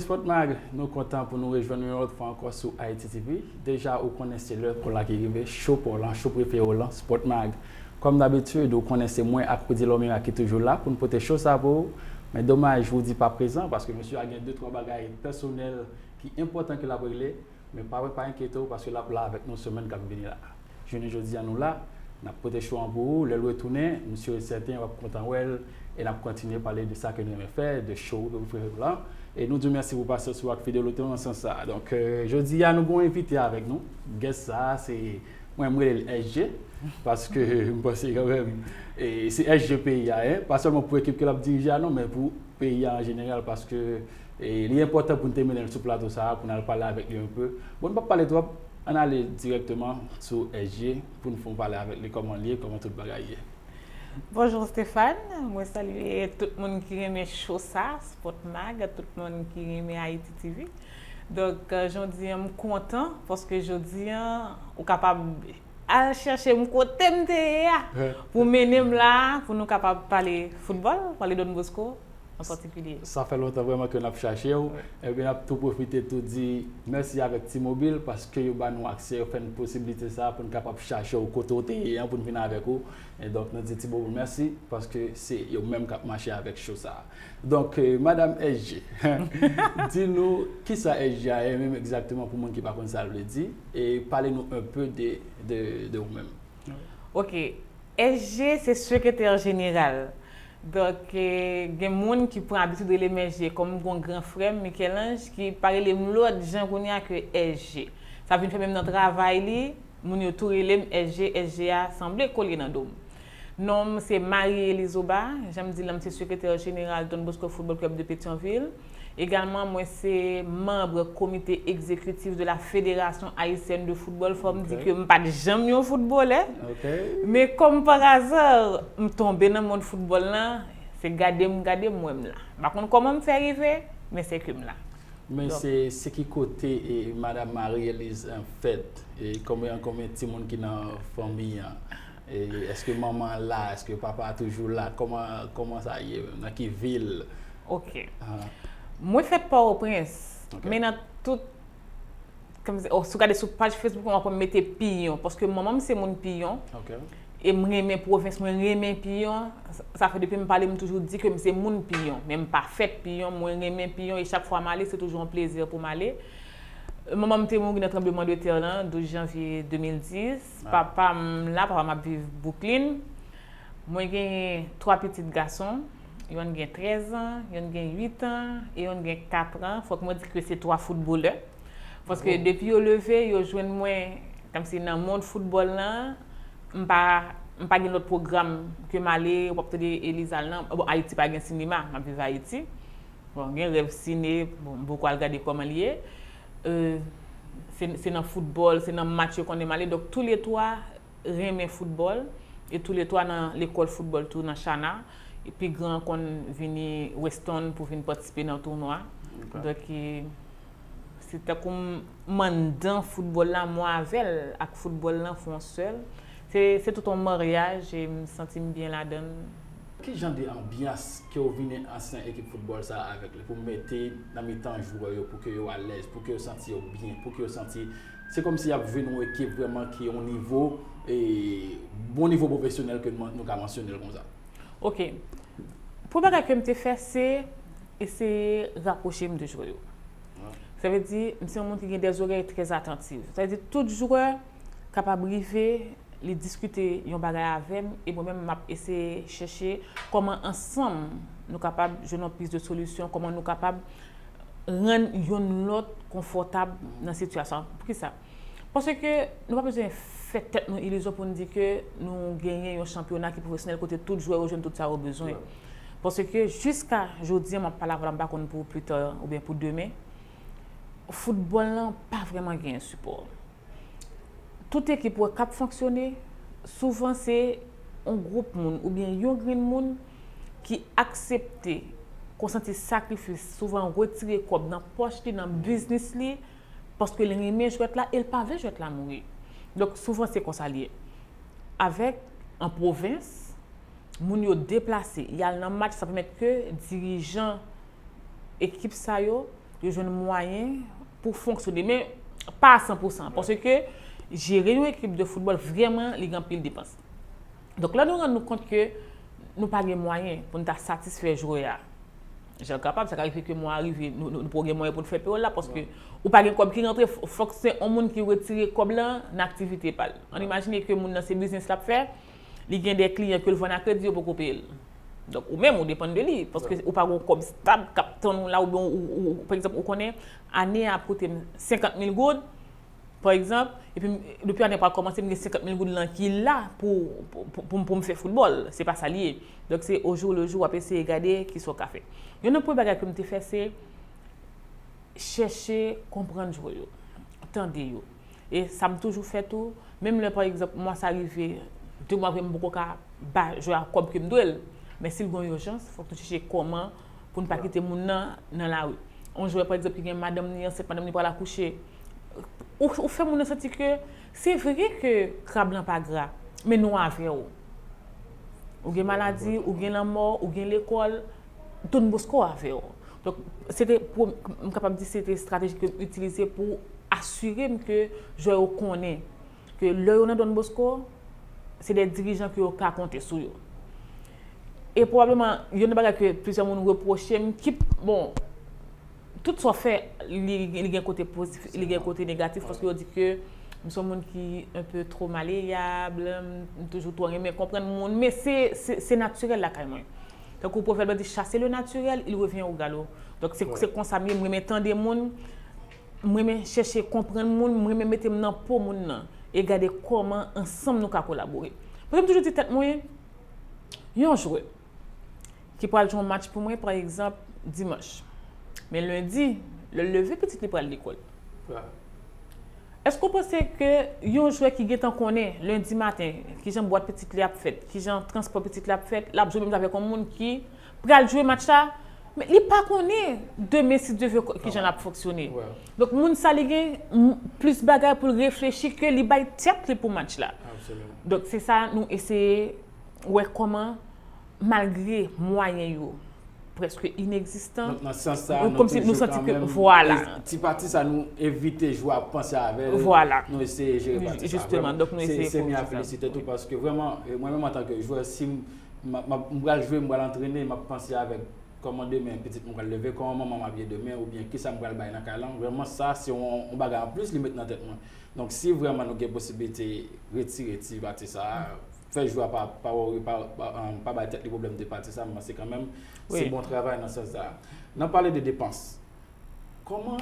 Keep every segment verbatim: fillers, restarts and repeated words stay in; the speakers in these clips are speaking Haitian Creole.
Sport Mag, nou kontan pou nou rejwenn nou yon lòt fwa ankò sou Haiti T V. Deja, ou konnen se lè pa w la ki rive, cho pa w lan, cho prefere w lan, Sport Mag. Kòm dabitid, ou konnen se mwen ak Rudy Lomera ki toujou la pou n pote cho sa pou ou. Men domaj, Rudy pa prezan, paske mesye a gen de twa bagay pèsonèl ki enpòtan ke l ap regle. Men pa, pa enkyete w, paske l ap la avèk nou semèn k ap vini la. Jounen jodi a, nou la, n ap pote cho an pou ou. Lè l retounen, m si e sèten w ap kontan wè l, e n ap kontinye pale de sa ke nou renmen fè, de show ke nou prefere w lan. E nou di w mèsi pou pasyans ou ak fidelite w nan sans sa a. Donk, euh, jodi a, nou gen yon envite avèk nou. Guest sa a, se, mwen, m rele l S G, paske m panse kanmenm, e se S G peyi a, en. Pa sèlman pou ekip ke l ap dirije a, non, men pou peyi a an jeneral, paske, e, li enpòtan pou n te mennen l sou plato sa a, pou n al pale avèk li enpe. Bon, n p ap pale twòp, ann ale dirèkteman sou S G pou n fè yon pale avèk li, kòman l ye, kòman tout bagay ye. Bonjou Stéphane, mwen salye tout moun ki renmen cho sa, Sport Mag, tout moun ki renmen Haiti T V. Donk, euh, jodi a, m kontan, paske jodi a, ou kapab al chèche m kote m te ye a, pou mennen m la, pou nou kapab pale foutbòl, pale Don Bosco an patikilye. Sa fè lontan vrèman ke n ap chache w. Wi. Ebyen, n ap tou pwofite tou di mèsi avèk T-Mobile, paske yo ba nou aksè, yo fè n posiblite sa a pou n kapab chache w kote w te ye an, pou n vin avèk ou. E donk, nou di T-Mobile mèsi, paske se yo menm k ap mache avèk cho sa a. Donk, euh, Madam S G, di nou kisa S G a ye menm egzakteman pou moun ki pa konn sa l vle di, e pale nou enpe de, de, de ou menm. Ok. S G se sekretè jeneral. Donk, eh, gen moun ki pran abitid rele m S G, kòm m gen yon gran frè m, Michel-Ange, ki pa rele m lòt jan kounye a ke S G. Sa vin fè menm nan travay li, moun yo tou rele m S G, S G a sanble kole nan do m. Non m se Marie Elise Oba, jan m di l lan, m se sekretè jeneral Don Bosco Football Club de Petyonvil. Egalman, mwen se manb komite egzekitif de la Fédération Haïtienne de Football. Fò m di ke m pa t janm yon foutbolè. Ok. Men kòm pa aza, m tonbe nan mond foutbòl lan. Se gade m gade m wè m la. M pa konn kòman m fè rive, men se ke m la. Men se, se ki kote, e, Madam Marie Elise, en, fèt? E konbyen, konbyen timoun ki nan fanmi an? E èske manman an la? Èske papa a toujou la? Kòman, kòman sa ye menm? Nan ki vil? Ok. Ah. Mwen fèt Pòtoprens, ok, men nan tout, kòm se, oh, si w gade sou paj Facebook mwen, w ap wè m mete Piyon, paske manman m se moun Piyon. Ok. E m renmen pwovens, mwen renmen Piyon. Sa, sa fè depi m pale, m toujou di ke m se moun Piyon. Men m pa fèt Piyon, mwen renmen Piyon e chak fwa m ale, se toujou yon plezi pou m ale. Manman m te mouri nan tranbleman de tè lan, douz janvye de mil dis. Ah. Papa m la, papa m ap viv Brooklyn. Mwen genyen twa pitit gason. Yonn gen trèz an, yonn gen uit an, e yonn gen kat an. Fòk mwen di ke se twa foutbolè. Paske depi yo leve, yo jwenn mwen, kòmsi nan mond foutbòl lan, m pa, m pa gen lòt pwogram ke m ale, w ap tande Elise al nan, bon, Ayiti pa gen sinema, m ap viv Ayiti. Bon, gen rèv sine, bon, m poko al gade kòman li ye. Euh, se, se nan foutbòl, se nan match yo konnen m ale. Donk, toulètwa, renmen foutbòl, e toulètwa nan lekòl foutbòl tou nan Chana. E pi gran an konn vini Weston pou vin patisipe nan tounwa. Dakò. Donk, e, se tankou m, m anndan foutbòl la, mwen avè l, ak foutbòl lan fè yon sèl. Se, se tout yon maryaj e m santi m byen ladan l. Ki jan de anbyans ke w vin ansyen ekip foutbòl sa a avèk li pou mete nan mitan jwè yo, pou ke yo alèz, pou ke yo santi yo byen, pou ke yo santi se kòmsi y ap jwe nan yon ekip vrèman ki yon nivo, e, bon nivo pwofesyonèl ke nou, nou ka mansyone l konsa. Ok. Premye bagay ke m te fè, se eseye rapwoche m de jwè yo. Ah. Sa vle di, m se yon moun ki gen de zorèy trè atantiv. Sa vle di, tout jwè kapab rive, li diskite yon bagay avè m, e mwen menm, m ap eseye chèche kòman ansanm nou kapab jwenn yon pis de solisyon, kòman nou kapab rann youn lòt konfòtab nan sitiyasyon an. Poukisa? Paske nou pa bezwen fè tèt nou ilizyon pou n di ke nou genyen yon chanpyona ki pwofesyonèl kote tout jwè yo jwenn tout sa yo bezwen. Wi. Paske jiska jodi an, m ap pale avè w la, m pa konn pou pita oubyen pou demen, foutbòl lan pa vrèman genyen sipò. Tout ekip ou wè k ap fonksyone, souvan se yon gwoup moun oubyen yon grenn moun ki aksepte konsanti sakrifis, souvan retire kòb nan pòch li, nan biznis li, paske l renmen jwèt la e l pa vle jwèt la mouri. Donk, souvan se konsa l ye. Avèk, an pwovens, moun yo deplase, y al nan match, sa pèmèt ke dirijan ekip sa yo Yo jwenn mwayen pou fonksyone, men pa a san pou san, paske jere yon ekip de foutbòl, vrèman, li gen anpil depans. Donk, lè nou rann nou kont ke nou pa gen mwayen pou n ta satisfè jwè a, jan l kapab, sa ka rive ke mwa a rive, nou, nou, nou poko gen mwayen pou n fè peyòl la, paske ou pa gen kòb ki rantre, f- fòk se yon moun ki retire kòb lan nan aktivite pa l. Ann imajine ke moun nan se biznis l ap fè, li gen de kliyan ke l vann a kredi, yo poko peye l. Donk, ou menm, ou depann de li, paske ou pa gen yon kòb stab k ap tann ou la, oubyen ou, ou, ou, pa egzanp, ou konnen, ane a ap koute m senkant mil goud, pa egzanp, epi m- depi ane a pral kòmanse, m gen senkant mil goud lan ki la pou, pou, pou, pou m- pou m fè foutbòl. Se pa sa l ye. Donk, se au jour le jour, w ap eseye gade kisa w ka fè. Youn nan premye bagay ke m te fè, se chèche konprann jwè yo, tande yo. E sa m toujou fè tou, menm lè, pa egzanp, mwa sa rive, de mwa apre, m poko ka ba jwè a kòb ke m dwe l. Men si l gen yon ijans, fòk nou chèche kòman pou n pa kite moun nan nan lari. Yon jwè, pa egzanp, ki gen madanm ni ansent, madanm ni pral akouche. Ou, ou fè moun nan santi ke se vre ke krab lan pa gra, men nou avè w. Ou gen maladi, ou gen lanmò, ou gen lekòl, Don Bosco avè w. Donk, se te, pou, m kapab di se te estrateji ke m itilize pou asire m ke jwè yo konnen ke lè yo nan Don Bosco, se de dirijan ke yo ka konte sou yo. E pwobableman, youn nan bagay ke plizyè moun repwoche m, ki, bon, tout sa w fè, li, li gen kote pozitif, li gen kote negatif, paske yo di ke m se yon moun ki un peu trop maleyab, m toujou twò renmen konprann moun, men se, se, se natirèl lakay mwen. Tankou pwovèb la di, chasser le naturel, il revient au galop. Donk, se, se konsa m ye, m renmen tande moun, m renmen chèche konprann moun, m renmen mete m nan po moun nan, e gade kòman ansanm nou ka kolabore. Paske m toujou di tèt mwen, yon jwè ki pral jwe yon match pou mwen, pa egzanp, dimanch. Men lendi, lè l leve, pitit li pral lekòl. Èske w panse ke yon jwè ki gentan konnen lendi maten kijan bwat pitit li ap fèt, kijan transpò pitit li ap fèt, l ap jwe menm jan avèk yon moun ki pral jwe match la, men li pa konnen demen, si Dye vle, kijan l ap fonksyone? Donk, moun sa, li gen m- plis bagay pou l reflechi ke li bay tèt li pou match la. Donk, se sa nou eseye wè kòman, malgre mwayen yo prèske inegzistan, Donk, nan sans sa, nou kòmsi nou toujou santi ke, kanmenm, vwala. E ti pati sa, nou evite jwè a panse avè l, Vwala. Nou eseye jere pati sa. Jisteman, Vrèman, donk nou se, eseye se byen a fonksyone sa. Felisite tou, paske vrèman, e, mwen menm antanke jwè, si m, m, m, m pral jwe, m pral antrene, m ap panse avèk kòman demen pitit mwen pral leve, kòman manman m ap ye demen, oubyen kisa m pral bay nan kay lan. Vrèman, sa, se yon, yon bagay anplis li met nan tèt mwen. Donk, si vrèman nou gen posiblite retire ti pati sa, fè jwè a pa, pa worry, pa, pa, um, pa bay tèt li pwoblèm de pati sa, m panse kanmenm se Wi. Bon travay nan sans sa. Nan pale de depans, kòman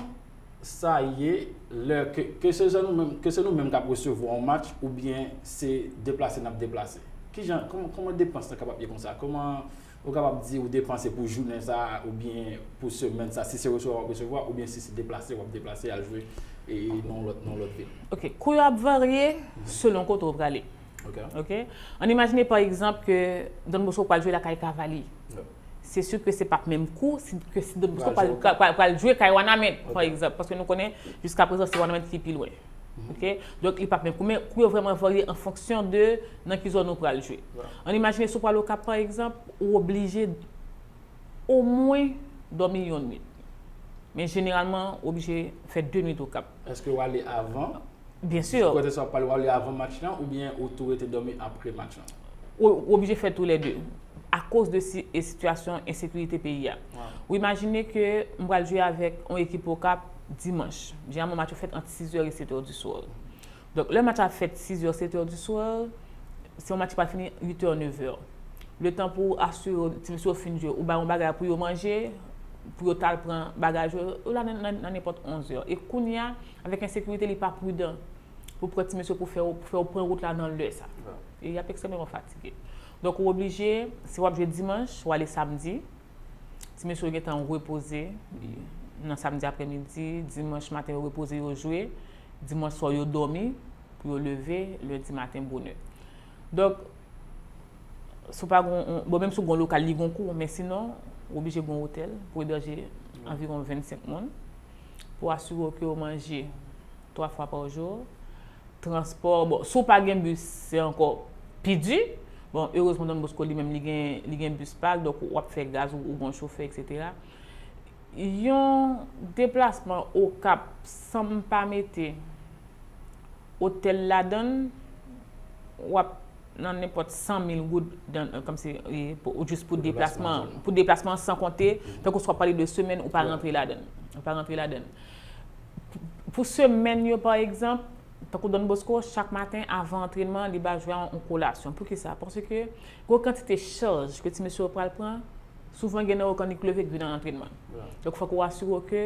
sa ye lè ke, ke se jan nou menm, ke se nou menm k ap resevwa yon match oubyen se deplase n ap deplase? Kijan, kòman, kòman depans lan kapab ye konsa? Kòman ou kapab di ou depanse pou jounen sa a oubyen pou semèn sa, si se resevwa w ap resevwa oubyen si se deplase w ap deplase al jwe e, e nan yon lòt, nan yon lòt vil? Ok, kou yo ap varye selon kote w prale. Ok. Ok? Ann imajine pa egzanp ke Don Bosco pral jwe lakay Cavaliers. Se si ke se p ap menm kou si, ke si Don Bosco pral, pral, pral jwe kay Wanament, pa egzanp, paske nou konnen jiska prezan se Wanament ki pi lwen. Ok? Donk, li p ap menm kou, men kou yo vrèman varye an fonksyon de nan ki zòn ou pral jwe. Ann imajine si w pral Okap, pa egzanp, ou oblije omwen dòmi yon nwit. Men jeneralman, ou oblije fè de nwit Okap. Èske w ale avan? Byen si. Kote sa w pral, w ale avan match lan, oubyen ou tou rete dòmi apre match lan? Ou, ou oblije fè toulède, akoz de si, e sitiyasyon ensekirite peyi a. Ou imajine ke m pral jwe avèk yon ekip Okap dimanch. Jeneralman, match yo fèt ant sizè e setè di swa. Donk, lè match la fèt sizè, setè di swa, se yon match ki pral fini uitè, nevè. Letan pou w asire w, ti mesye yo fin jwe, ou ba yo yon bagay pou yo manje, pou yo t al pran bagaj yo, yo la nan, nan, nan nenpòt onzè. E kounye a, avèk ensekirite, li pa pridan pou pran ti mesye pou fè yo, pou fè yo pran wout la nan lè sa. E y ap ekstrèmeman fatige. Donk, ou oblije, si w ap jwe dimanch, w ale samdi, ti mesye yo gentan repoze, nan samdi aprèmidi, dimanch maten yo repoze, yo jwe, dimanch swa yo dòmi, pou yo leve lendi maten bonè. Donk, si w pa gon, bon, menm si w gon lokal, li gon kou, men sinon, ou oblije gon otèl pou ebèje anviwon vennsenk moun, pou asire w ke w manje twa fwa pa jou. Transpò, bon, si w pa gen bis, se ankò pi di. Bon, erezman, Don Bosco li menm, li gen, li gen bis pa l, donk w ap fè gaz, ou, ou gon chofè, etsetera. Yon deplasman Okap san m pa mete otèl ladan l, w ap nan nenpòt san mil goud, dan, kòmsi, e, pou, ou jis pou deplasman, pou deplasman an, san konte, tankou si w ap pale de semèn, ou pa rantre ladan l. Ou pa rantre ladan l. Pou semèn yo, pa egzanp, tankou Don Bosco, chak maten, avan antrènman, li ba jwè a yon kolasyon. Poukisa? Paske gwo kantite chaj ke ti mesye yo pral pran, souvan gen nan yo k annik leve k vin nan antrènman. Donk, fòk ou asire w ke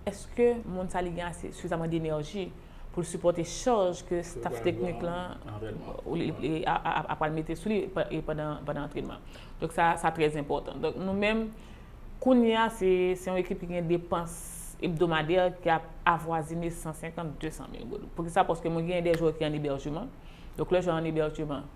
èske moun sa li gen ase, sifizaman d enèji pou l sipòte chaj ke staff teknik lan ap pral mete sou li pandan, pandan antrènman. Donk, sa, sa trè enpòtan. Donk, nou menm, kounye a, se, se yon ekip ki gen depans ebdomadè ki ap avwazine san senkant, de san mil goud. Poukisa? Paske mwen gen de jwè ki an ebèjman. Donk, lè jwè an ebèjman,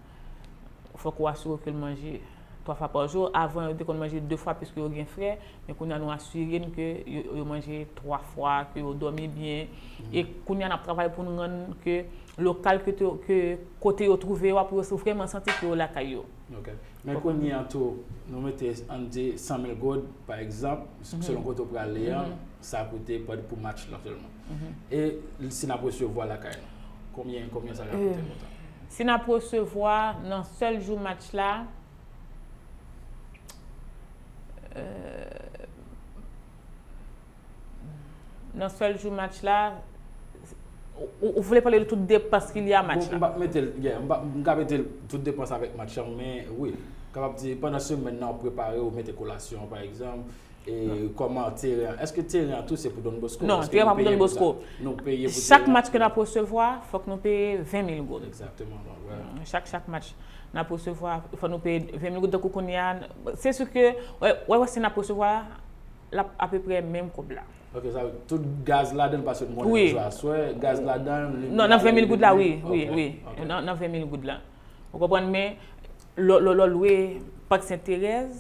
fòk ou asire w ke l manje twa fwa pa jou. Avan, yo te konn manje de fwa piske yo gen frè, men kounye a nou asire n ke yo, yo manje twa fwa, ke yo dòmi byen. E kounye a, n ap travay pou n rann ke lokal ke, te, ke kote yo twouve yo a, pou yo vrèman santi ke yo lakay yo. Ok. Men kounye a tou, nou mete, ann di, san mil goud, pa egzanp, selon kote w prale an, sa koute pou match lan sèlman. E si n ap resevwa lakay nou, konbyen, konbyen sa ka koute konsa? Si n ap resevwa nan sèl jou match la, euh, nan sèl jou match la, ou, ou vle pale de tout depans ki lye a match la? Bon, m p ap mete l, yeah, m p ap, m ka mete l tout depans avèk match lan, men wi, kapab di pandan semèn nan w ap prepare, ou mete kolasyon, pa egzanp, e kòman teren an? Èske teren an tou se pou Don Bosco? Non, teren pa pou Don Bosco. Nou peye pou teren an? Chak match ke n ap resevwa, fòk nou peye ven mil goud. Egzakteman, wè. Chak, chak match n ap resevwa, fòk nou peye ven mil goud. Tankou kounye a, se si ke, wè, wè, wè, si n ap resevwa, l ap apeprè menm kòb la. Ok, sa, tout gaz ladan l, paske nou konnen nou jwe aswè, gaz ladan l, limyè, limyè. Non, nan ven mil goud la, wi, wi, wi. Nan, nan ven mil goud la. Ou konprann, men lè, lè, lè w lwe Park Sentèrèz,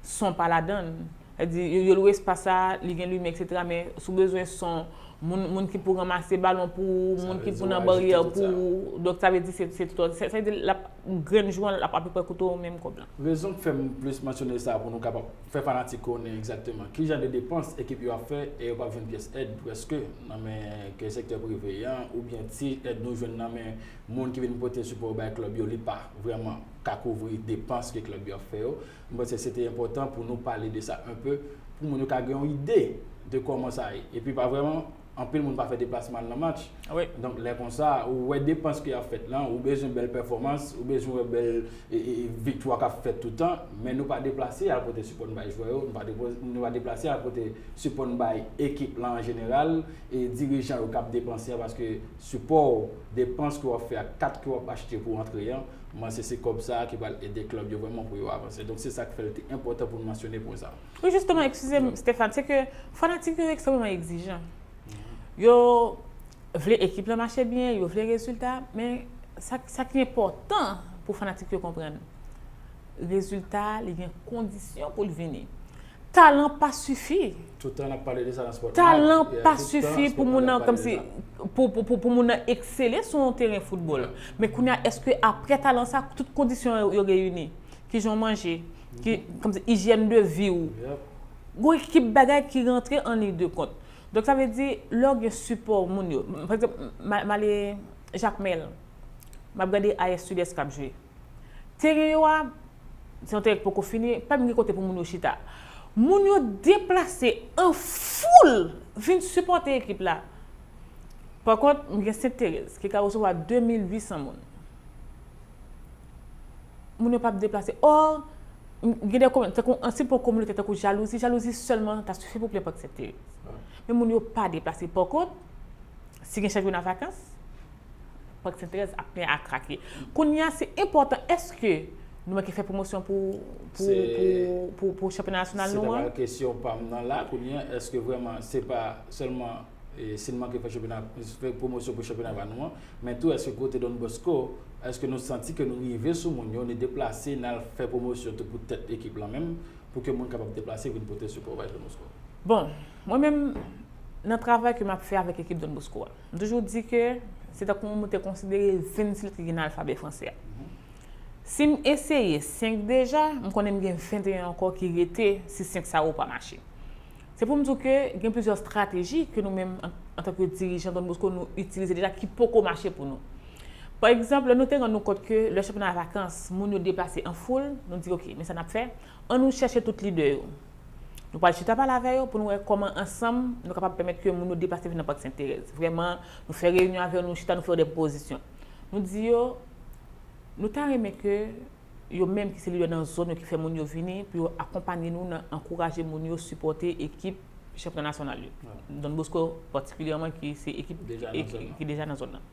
son pa ladan l. Sa vle di, yo, yo lwe espas sa, li gen limyè, etsetera, men si w bezwen son, moun, moun ki pou ranmase balon pou ou, moun ki pou nan baryè pou ou, donk sa vle di se, se tout, sa, sa vle di l ap, grenn jou an, l ap apeprè koute w menm kòb la. Rezon k fè m plis mansyone sa pou nou kapab fè fanatik konnen egzakteman ki jan de depans ekip yo ap fè e yo p ap jwenn pyès èd prèske nan men ke sektè prive an, oubyen ti èd nou jwenn nan men moun ki vin pote sipò bay klèb yo, li pa vrèman ka kouvri depans ke klèb yo ap fè yo. M panse se te enpòtan pou nou pale de sa enpe, pou moun yo ka gen yon ide de kòman sa ye. Epi pa vrèman, anpil moun pa fè deplasman al nan match. Wi. Donk, lè konsa, ou wè depans ki ap fèt lan, ou bezwen bèl pèfòmans, ou bezwen wè bèl e, e, e, viktwa k ap fèt toutan, men nou pa deplase al pote sipò n bay jwè yo, nou pa depo-, nou pa deplase al pote sipò n bay ekip lan an jeneral, e dirijan yo k ap depanse an, paske sipò w, depans ke w ap fè a, kat ke w ap achte pou antre an, m panse se kòb sa a ki pral ede klèb yo vrèman pou yo avanse. Donk, se sa k fè l te enpòtan pou n mansyone pwen sa a. Wi, jisteman, eskize m, Stéphane, se ke fanatik yo ekstrèmeman egzijan. Yo vle ekip lan mache byen, yo vle rezilta, men sa, sa ki enpòtan pou fanatik yo konprann, rezilta, li gen kondisyon pou l vini. Talan pa sifi. Tout tan n ap pale de sa nan spò. Talan pa sifi pou moun nan, kòmsi, pou, pou, pou, pou moun nan eksele sou yon teren foutbòl. Men kounye a, èske apre talan sa, tout kondisyon yo, yo reyini? Kijan w manje? Ki, kòmsi, ijyèn de vi w? Gon ekip bagay ki rantre an liy de kont. Donk, sa vle di, lè w gen sipò moun yo, pa egzanp, m, m ale Jakmèl, m ap gade A S Sud-Est k ap jwe. Teren yo a, se yon teren ki poko fini, pa menm gen kote pou moun yo chita. Moun yo deplase an foul vin sipòte ekip la. Pa kont, m gen Sent Terèz, ki ka resevwa de mil uit san moun. Moun yo p ap deplase. Ò, m, gen de komin-, tankou, an, si pou kominotè tankou Jalouzi, Jalouzi sèlman ta sifi pou plen Park Sent Terèz. Men moun yo pa deplase. Pa kont, si gen chanpyona vakans, Park Sent Terèz ap plen a krake. Kounye a, se enpòtan. Èske nou manke fè pwomosyon pou, pou, pou, pou, pou chanpyona nasyonal nou an? Se, se ta pral kesyon pa m nan la. Kounye a, èske vrèman se pa sèlman, e, si n manke fè chanpyona, fè pwomosyon pou chanpyona pa nou an, men tou, èske kote Don Bosco, èske nou santi ke nou rive sou moun yo, nou deplase, n al fè pwomosyon tou pou tèt ekip lan menm, pou ke moun kapab deplase vin pote sipò bay Don Bosco? Bon, mwen menm, nan travay ke m ap fè avèk ekip Don Bosco a, m toujou di ke se tankou mwen te konsidere vennsis lèt ki gen nan alfabè fransè a. Si m eseye senk deja, m konnen m gen venteyen ankò ki rete si senk sa yo pa mache. Se pou m di w ke gen plizyè estrateji ke nou menm, an, antanke dirijan Don Bosco, nou itilize deja ki poko mache pou nou. Pa egzanp, lè nou te rann nou kont ke lè chanpyona vakans, moun yo deplase an foul, nou di, "Ok, men sa n ap fè, ann nou chèche tout lidè yo. Nou pral chita pale avè yo pou nou wè kòman ansanm nou kapab pèmèt ke moun yo deplase vin nan Parc Sainte-Thérèse." Vrèman, nou fè reyinyon avè yo, nou chita, nou fè yo de pwopozisyon. Nou di yo, nou ta renmen ke yo menm ki se lidè nan zòn yo ki fè moun yo vini pou yo akonpanye nou nan ankouraje moun yo sipòte ekip chanpyona nasyonal yo. Don Bosco patikilyèman ki se ekip ki deja nan zòn nan.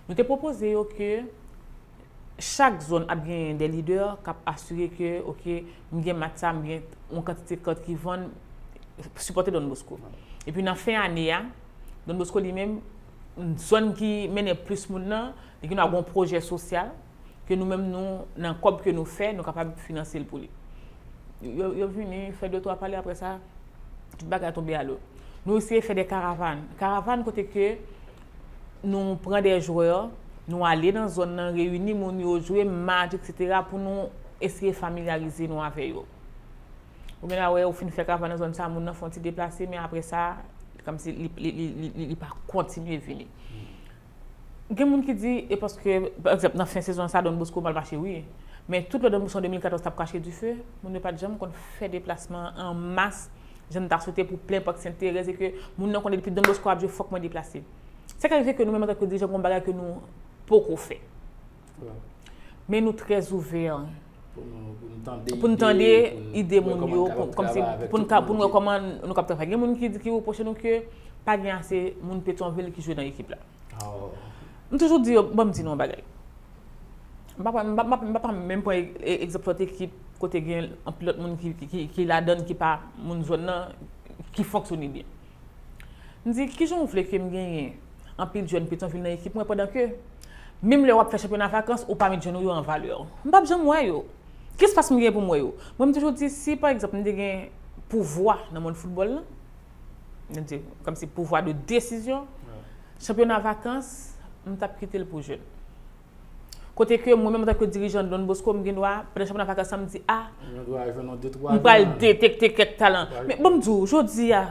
Nou te pwopoze yo ke chak zòn ap genyen de lidè k ap asire ke, ok, m gen match sa, m gen yon kantite kart ki vann, sipòte Don Bosco. Epi nan fen ane a, Don Bosco li menm, zòn ki mennen plis moun nan, li gen dwa gen yon pwojè sosyal, ke nou menm nou, nan kòb ke nou fè, nou kapab finanse l pou li. Yo, yo vini, fè de twa pale, apre sa, tout bagay tonbe a lo. Nou eseye fè de karavàn. Karavàn kote ke nou pran de jwè, nou ale nan zòn nan, reyini moun yo, jwe match, etsetera, pou nou eseye familyarize nou avè yo. Ou gen dwa wè, ou fin fè karavàn nan zòn sa, moun nan fè yon ti deplase, men apre sa, kòmsi li, li, li, li, li, li pa kontinye vini. Gen moun ki di, e paske, pa egzanp, nan fen sezon sa, Don Bosco mal mache, wi. Men tout lè Don Bosco an de mil katòz t ap krache dife, moun yo pa t janm konn fè deplasman an mas, jan n ta swete pou plen Parc Sainte-Thérèse, e ke moun nan konnen depi Don Bosco ap jwe, fòk mwen deplase. Sa ka rive ke nou menm antanke dirijan, gen yon bagay ke nou poko fè. Men nou trè ouvè pou n tande ide moun yo, kòmsi pou n wè kòman nou kab travay. Gen moun ki di, ki repwoche nou ke pa gen ase moun Petyonvil ki jwe nan ekip la. M toujou di yo, ban m di nou yon bagay. M pa, m pa, m pa, m pa menm pran e-, e-, egzanp lòt ekip kote gen anpil lòt moun ki, ki, ki, ki ladann, ki pa moun zòn nan, ki fonksyone byen. M di, kijan w vle ke m genyen anpil jèn Petyonvil nan ekip mwen pandan ke, menm lè w ap fè chanpyona vakans, ou pa met jèn ou yo an valè? M p ap janm wè yo. Ki espas m genyen pou m wè yo? Mwen, m toujou di, si, pa egzanp, m te gen pouvwa nan mond foutbòl lan, m di, kòmsi pouvwa de desizyon, chanpyona vakans, m t ap kite l pou jèn. Kote ke mwen menm, antanke dirijan Don Bosco, m gen dwa, pandan chanpyona vakans lan, m di, a, m pral detekte kèk talan. Men bon, m di w, jodi a,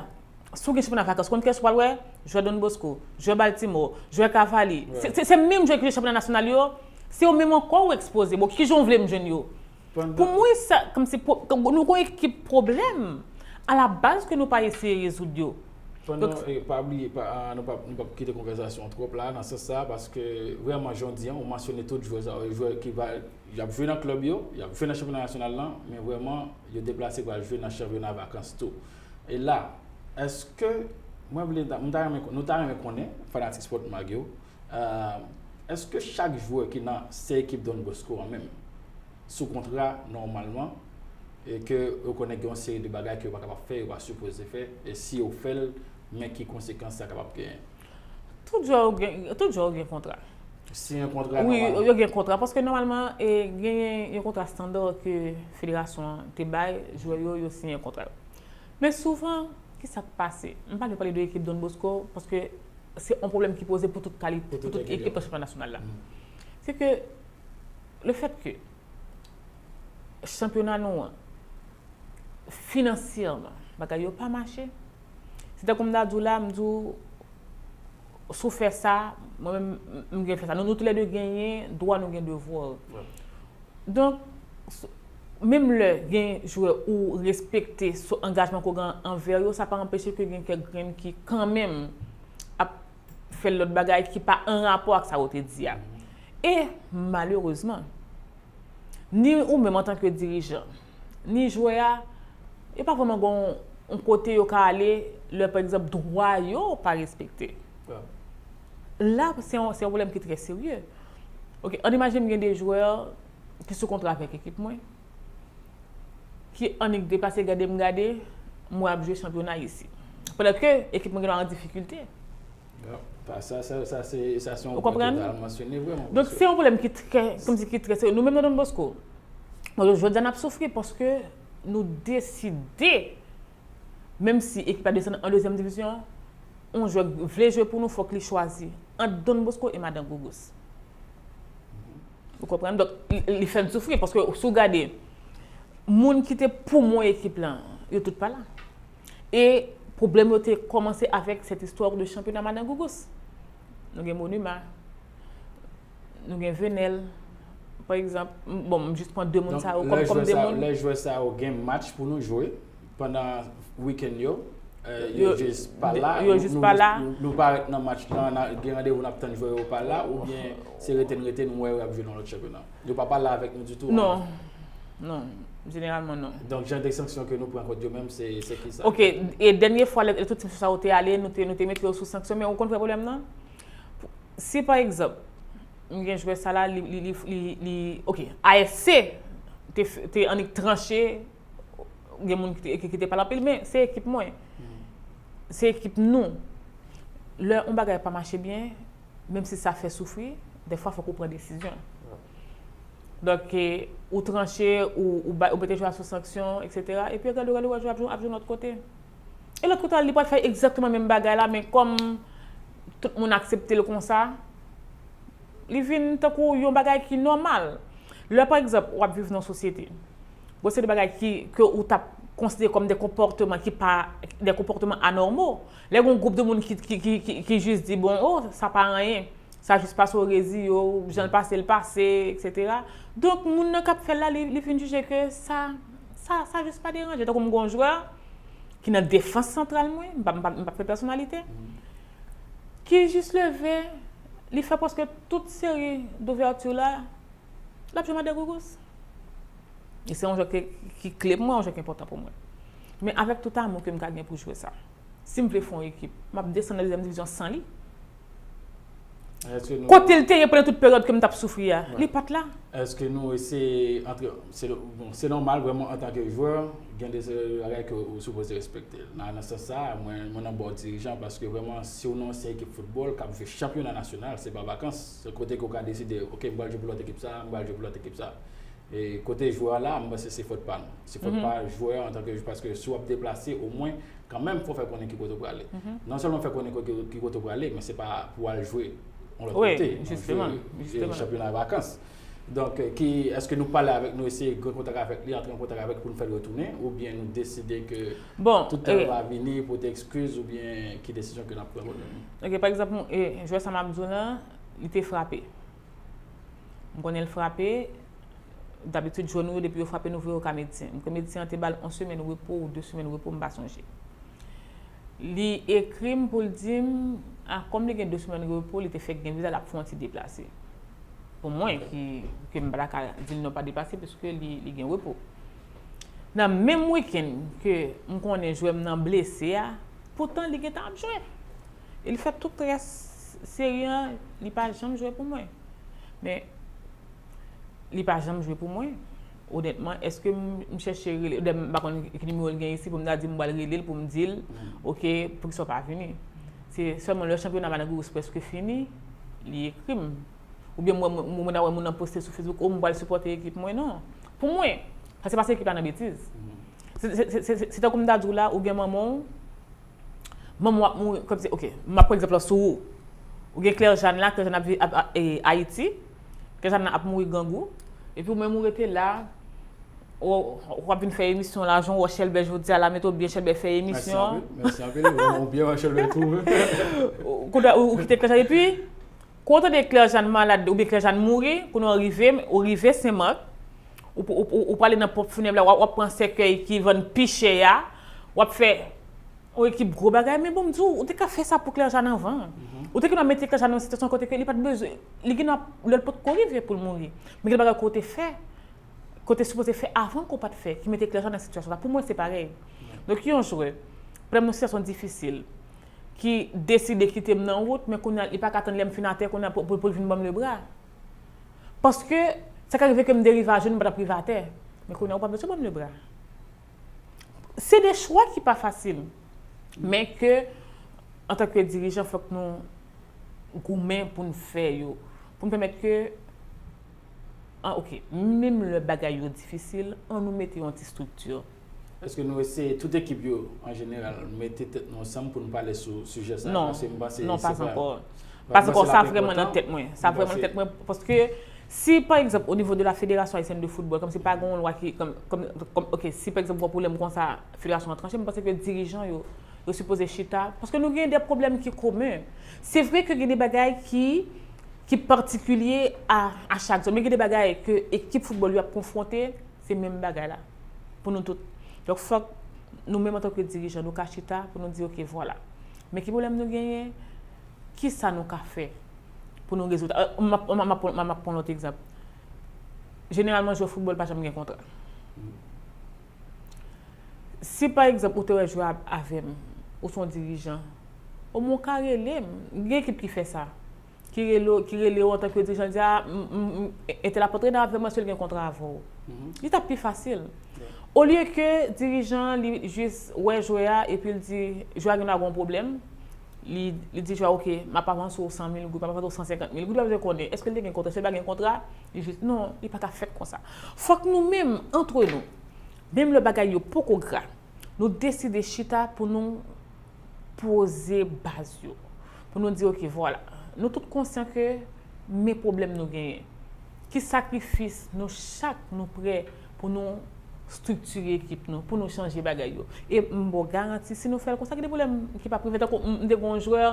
si w gen chanpyona vakans, konn kiyès ou pral wè? Jwè Don Bosco, jwè Baltimore, jwè Cavaliers. Se, se, se menm jwè ki jwe chanpyona nasyonal yo, se yo menm ankò ou ekspoze. Bon, kijan w vle m jwenn yo? Pou mwen, sa, kòmsi, nou gen yon ekip pwoblèm alabaz ke nou pa eseye rezoud yo. Pandan, e, pa bliye, pa, a, nou p ap, nou p ap kite konvèsasyon an twòp la, nan sans sa, paske vrèman, jan w di an, ou mansyone tout jwè sa, jwè ki va, y ap jwe nan klèb yo, y ap jwe nan chanpyona nasyonal lan, men vrèman, yo deplase pral jwe nan chanpyona vakans tou. E la, èske, mwen vle, m ta renmen, nou ta renmen konnen, fanatik Sport Mag yo, e, èske chak jwè ki nan se ekip Don Bosco an menm, sou kontra nòmalman, e ke yo konnen gen yon seri de bagay ke yo pa kapab fè, yo pa sipoze fè, e si yo fè l, men ki konsekans sa kapab genyen? Tout jwè yo gen, tout jwè yo gen kontra. Siyen kontra nòmalman? Wi, yo gen kontra, paske nòmalman, e, genyen yon kontra estanda ke federasyon an te bay, jwè yo, yo siyen kontra yo. Men souvan, ki sa k pase? M pa vle pale de ekip Don Bosco, paske se yon pwoblèm ki poze pou tout kalite, pou tout ekip nan chanpyona nasyonal la. Se ke, le fèt ke chanpyona nou an, finansyèman, bagay yo pa mache. Se tankou m ta di w la, m di w, si w fè sa, mwen menm, m, m gen fè sa. Nou, nou toulède genyen dwa, nou gen devwa. Donk, menm lè gen jwè ou respekte sou angajman ke w gen anvè yo, sa pa anpeche ke gen kèk grenn ki kanmenm ap fè lòt bagay ki pa an rapò ak sa yo te di a. E, malerezman, ni ou menm antanke dirijan, ni jwè a, yo pa vrèman gen yon, yon kote yo ka ale lè, pa egzanp, dwa yo pa respekte. La, se yon, se yon pwoblèm ki trè serye. Ok, ann imajine m gen de jwè ki sou kontra avèk ekip mwen, ki annik deplase gade m gade, m wè ap jwe chanpyona isi. Pandan ke ekip mwen gen dwa an difikilte. Sa, sa, sa, se, sa se yon pwen ke w ta mansyone vrèman. Donk, se yon pwoblèm ki trè, kòmsi ki trè serye. Nou menm nan Don Bosco, bon, jodi a n ap soufri paske nou deside, menm si ekip la desann an dezyèm divizyon, yon jwè vle jwe pou nou, fòk li chwazi ant Don Bosco e Madan Gougous. Ou konprann? Donk, li, li fè n soufri, paske si w gade, moun ki te pou mwen ekip lan, yo tout pa la. E pwoblèm yo te kòmanse avèk cette histoire de championnat Madan Gougous. Nou gen Monima, nou gen Venel, pa egzanp. Bon, m jis pran de moun sa yo kòm, kòm de moun. Lè jwè sa yo gen match pou nou jwe pandan wikenn yo, yo jis pa la. Yo jis pa la. Nou parèt nan match lan, gen randevou n ap tann jwè yo pa la, oubyen se rete n rete, nou wè yo ap jwe nan lòt chanpyona. Yo pa pale avèk nou ditou. Non. Non. Jeneralman, non. Donk, jan de sanksyon ke nou pran kont yo menm, se kisa? Ok, e dènye fwa lè tout ti mesye sa yo te ale, nou te, nou te mete yo sou sanksyon, men ou konn vrè pwoblèm nan? Si, pa egzanp, m gen jwè sa la, li, li, li, li, li, ok, A S C te, te annik tranche, gen moun ki te, ki, ki te pale anpil, men se ekip mwen. Se ekip nou. Lè yon bagay pa mache byen, menm si sa fè soufri, dèfwa fòk ou pran desizyon. Donk, ou tranche, ou, ou, ou mete jwè a sou sanksyon, etsetera. Epi yo gade, yo gade, yo wè jwè ap jwe, ap jwe lòt kote. E lòt kote a, li pral fè egzakteman menm bagay la, men kòm tout moun aksepte l konsa, li vin tankou yon bagay ki nòmal. Lè, pa egzanp, w ap viv nan yon sosyete, gon seri de bagay ki, ke ou t ap konsidere kòm de konpòteman ki pa, de konpòteman anòmo. Lè gon gwoup de moun ki, ki, ki, ki, ki jis di, bon, oh, sa pa anyen, sa jis pase, w rezi yo, jan l pase, l pase, etsetera. Donk, moun nan k ap fè l la, li, li vin jije ke sa, sa, sa jis pa deranje. Tankou m gon jwè ki nan defans santral mwen, m p ap, m p ap, m p ap fè pèsonalite, ki jis leve, li fè prèske tout seri douvèti la, l ap jwe Madan Gougous. E se yon jwè ki, ki kle pou mwen, yon jwè ki enpòtan pou mwen. Men avèk tout amou ke m ka gen pou jwè sa, si m vle fè yon ekip, m ap desann nan dezyèm divizyon san li. Kote l te ye pandan tout peryòd ke m t ap soufri a, li pa t la. Èske nou eseye antre, se, bon, se nòmal vrèman antanke jwè, gen de bagay ke ou sipoze respekte. Nan, nan sans sa, mwen, mwen nan bò dirijan paske vrèman si w nan yon seri ekip foutbòl k ap jwe chanpyona nasyonal, se pa vakans. Se kote ke w ka deside, ok, m pral jwe pou lòt ekip sa, m pral jwe pou lòt ekip sa. E kote jwè a la, m panse se fòt pa nou. Se fòt pa jwè a antanke jwè, paske si w ap deplase, omwen, kanmenm, fò w fè konnen ki kote w prale. Non sèlman fè konnen ki kote w prale, men se pa pou w al jwe yon lòt kote, w al jwe chanpyona vakans. Donk, ki, èske nou pale avèk, nou eseye gen kontak avèk li, antre an kontak avèk pou nou fè l retounen, oubyen nou deside ke tout tan l va vini, pote ekskiz, oubyen ki desizyon ke n ap pran pou nou? Ok, pa egzanp, jwè sa m ap di w lan, li te frape. M konnen l frape, dabitid jwè nou yo, depi yo frape nou vre, yo ka medsen. M kwè medsen an te ba l yon semèn repo ou de semèn repo, m pa sonje. Li ekri m pou l di m, a, kòm li gen de semèn repo, li te fèk gen viza, l ap fè yon ti deplase. Pou mwen, ki, ke m pa ta ka di l non pa deplase, piske li, li gen repo. Nan menm wikenn ke m konnen jwè m nan blese a, poutan li gentan ap jwe. E li fè tout rès seri an, li pa janm jwe pou mwen. Men, li pa janm jwe pou mwen. Onètman, èske m, m chèche rele, m pa konn ki nimewo l gen isi pou m ta di m pral rele l pou m di l, ok, poukisa w pa vini? Se sèlman lè chanpyona Madan Gougous prèske fini, li ekri m. Oubyen mwen, mwen, mwen, mwen wè moun nan poste sou Facebook, oh, m pral sipòte ekip mwen, non. Pou mwen, sa se pase ekip la nan betiz. Se, se, se, se, se tankou m ta di w la, ou gen manman w, manman w ap mouri, kòmsi, ok, m ap pran egzanp lan sou ou. Ou gen Claire Jeanne la, Claire Jeanne ap viv, ap, ap, e, Ayiti, Claire Jeanne ap mouri grangou, epi ou menm ou rete la, ou, ou ap vin fè emisyon la, jan w wè Chèlbè jodi a la, mete w byen Chèlbè fè emisyon. Mèsi anpil, mèsi anpil, ou byen wè Chèlbè tou. Kounye a ou, ou kite Claire Jeanne, epi, Kou w tande Claire Jeanne malad oubyen Claire Jeanne mouri, kounye a w rive, ou rive Sen Mak, ou, ou, ou, ou prale nan ponp finèb la, w ap, w ap pran sèkèy ki vann pi chè a, w ap fè yon ekip gwo bagay, men bon, m di w, ou te ka fè sa pou Claire Jeanne anvan. Ou te gen dwa mete Claire Jeanne nan yon sitiyasyon kote ke li pa t bezwen, li gen dwa, lè l potko rive pou l mouri. Men gen bagay ke w te fè, ke w te sipoze fè avan ke w pa t fè, ki mete Claire Jeanne nan sitiyasyon sa. Pou mwen, se parèy. Donk, yon jwè, prè m nan yon sitiyasyon difisil, ki deside kite m nan wout, men kounye a, li pa ka tann lè m fin atè, kounye a, pou, pou, pou l vin ban m lebra. Paske, sa ka rive ke m derive a jenou, m pa t ap rive atè. Men kounye a, ou pa bezwen ban m lebra. Se de chwa ki pa fasil. Men ke, antanke dirijan, fòk nou goumen pou n fè yo. Pou n pèmèt ke, ah, ok, menm lè bagay yo difisil, an nou mete yon ti estrikti. Èske nou eseye, tout ekip yo, an jeneral, mete tèt nou ansanm pou nou pale sou sijè sa a? Non, paske m panse non, se pa, pa ankò. Pas ankò, sa vrèman nan tèt mwen. Sa vrèman nan tèt mwen, paske Si, pa egzanp, o nivo de la Fédération Haïtienne de Football, kòmsi pa gen yon lwa ki, kòm, kòm, kòm, ok, si, pa egzanp, gen yon pwoblèm konsa, federasyon an tranche, m panse ke dirijan yo, yo sipoze chita, paske nou gen de pwoblèm ki komen. Se vre ke gen de bagay ki, ki patikilye a, a chak zòn, men gen de bagay ke ekip foutbòl yo ap konfwonte, se menm bagay la, pou nou tout. Donk, fòk nou menm antanke dirijan, nou ka chita pou nou di, ok, vwala. Men ki pwoblèm nou genyen? Kisa nou ka fè pou nou rezoud? M ap, m ap, m ap, m ap pran lòt egzanp. Jeneralman, jwè foutbòl pa janm gen kontra. Si, pa egzanp, ou te wè jwè a avè m, ou se yon dirijan, omwen ou ka rele m. Gen ekip ki fè sa. Ki rele, ki rele w antanke dirijan, di, a, m, m, m, entèl ap antre nan avè mwen, si l gen kontra avè w. Li t ap pi fasil. Olye ke dirijan an, li jis wè jwè a, epi l di, jwè a gen dwa gen yon pwoblèm, li, li di jwè a, ok, m ap avanse w san mil goud, m ap avanse w san senkant mil goud, li pa bezwen konnen, èske l te gen kontra, si l pa gen kontra, li jis, non, li pa ka fèt konsa. Fòk nou menm, antre nou, menm lè bagay yo poko gra, nou deside chita pou nou poze baz yo. Pou nou di, ok, vwala, nou tout konsyan ke men pwoblèm nou genyen. Ki sakrifis nou chak nou prè pou nou striktire ekip nou, pou nou chanje bagay yo. E m ba w garanti, si nou fè l konsa, gen de pwoblèm ki p ap rive. Tankou m, m te gen yon jwè,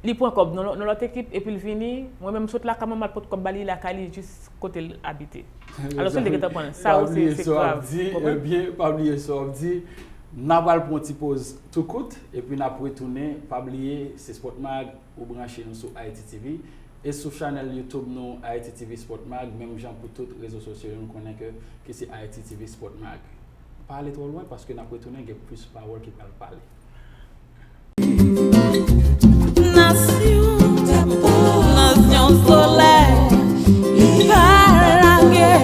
li pran kòb nan, nan lòt ekip, epi l vini, mwen menm m sot lakay mwen, m al pot kòb ba li lakay li jis kote l abite. Alòske l te gentan pran l. Sa osi, se grav. Konprann? Ebyen, pa bliye sa w ap di. N a pral pran yon ti poz tou kout, epi n ap retounen. Pa bliye, se Sport Mag, ou branche nou sou Haiti T V. E sou chanèl YouTube nou, Haiti T V Sport Mag, menm jan pou tout rezo sosyo yo, nou konnen ke, ke se Haiti T V Sport Mag. Pa ale twò lwen, paske n ap retounen, gen plis pawòl ki pral pale. Nasyon, nasyon solèy, pa lage.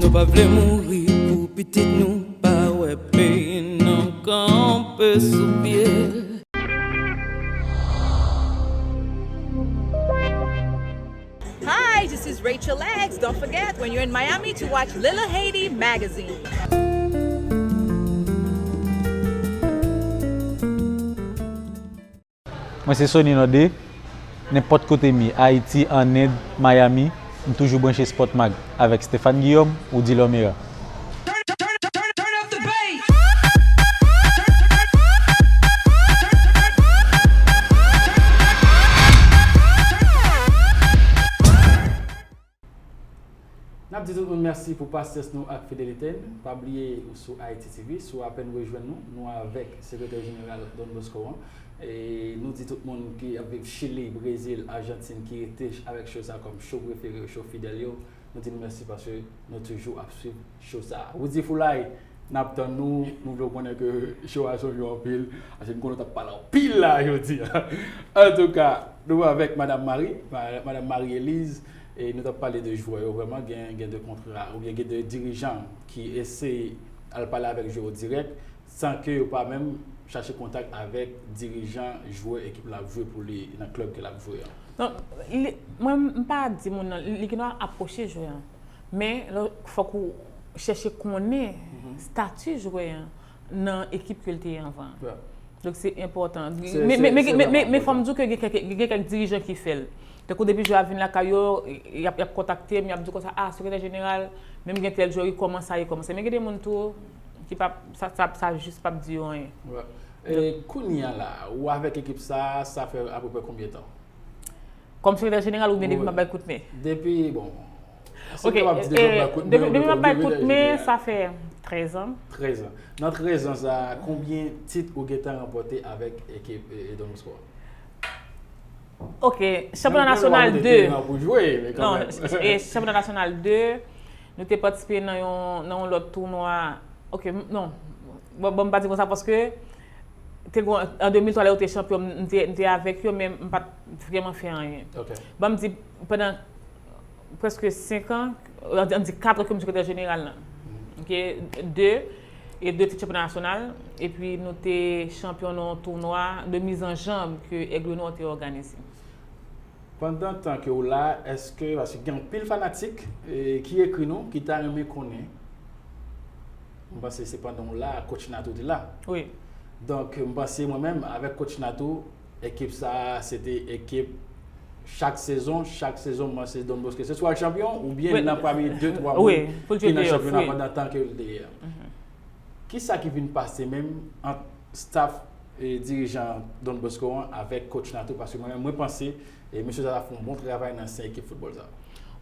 Nou pa vle mouri pou pitit nou pa wè peyi nou kanpe sou pye. Hi, this is Rachel Eggs. Don't forget, when you're in Miami, to watch Little Haiti magazine. Mwen se Sony Nandé. Nenpòt kote m ye, Ayiti, ann End, Miami, m toujou branche Sport Mag avèk Stéphane Guillaume, Woody Lomera. N ap di tout moun mèsi pou pasyans nou ak fidelite n. Pa bliye ou sou Haiti T V, si w apèn rejwenn nou, nou avèk Sekretè Jeneral Don Bosco an. E nou di tout moun ki ap viv Chili, Brezil, Ajantin, ki rete avèk show sa kòm show prefere yo, show fidèl yo, nou di nou mèsi paske nou toujou ap swiv show sa. Woody Foulay, n ap tann nou, nou vle w konnen ke show a sonje w anpil, paske m konnen w t ap pale anpil la jodi a. Antouka, nou avèk Madanm Marie, Madanm Marie Elise, e nou t ap pale de jwè yo, vrèman gen, gen de kontra, oubyen gen de dirijan ki eseye al pale avèk jwè yo dirèk, san ke yo pa menm chache kontak avèk dirijan jwè ekip la ap jwe pou li, nan klèb ke l ap jwe an. Non, li, mwen, m pa di moun nan, li gen dwa apwoche jwè an. Men, lè, fòk ou chèche konnen stati jwè an nan ekip ke l te ye anvan an. Donk, se enpòtan. Men, men, men, men, men, men fò m di w ke gen kèk, gen kèk dirijan ki fè l. Tankou depi jwè a vin lakay yo, y ap, y ap kontakte m, y ap di w konsa, a, sekretè jeneral, menm gen tèl jwè, wi, kòman sa ye, kòman sa ye. Men gen de moun tou, ki p ap, sa, sa, sa jis p ap di yo anyen. E kounye a la, ou avèk ekip sa, sa fè apeprè konbyen tan? Kòm sekretè jeneral oubyen depi m ap bay kout men? Depi, bon. Ok, depi, depi m ap bay kout men, sa fè trèz an. Trèz an. Nan trèz an sa, konbyen tit ou gentan ranpòte avèk ekip Don Bosco a? Ok, chanpyona nasyonal de. Non, e chanpyona nasyonal de, nou te patisipe nan yon, nan yon lòt tounwa. Ok, non. Bon, bon, m pa di konsa paske te gon, an de mil twa, lè yo te chanpyon, m te, m te avèk yo, men m pa t vrèman fè anyen. Ban m di, pandan prèske senk an, ann di kat an ke m sekretè jeneral la. Ok, de, e de tit chanpyona nasyonal, epi nou te chanpyon nan yon tounwa de mizanjanm ke Aigle Noir te òganize. Pandan tan ke w la, èske, paske gen anpil fanatik e, ki ekri nou, ki ta renmen konnen, m panse se pandan w la, coach Nato te la. Wi. Donk, m panse mwen menm, avèk coach Nato, Ekip sa a, se te ekip chak sezon, chak sezon, mwen se Don Bosco. Se swa l chanpyon, oubyen nan pami de, twa moun ki nan chanpyona pandan tan ke l te ye a. Kisa ki vin pase menm ant staff e dirijan Don Bosco an avèk coach Nato? Paske mwen, mwen panse e mesye sa ta fè yon bon travay nan sen ekip foutbòl sa.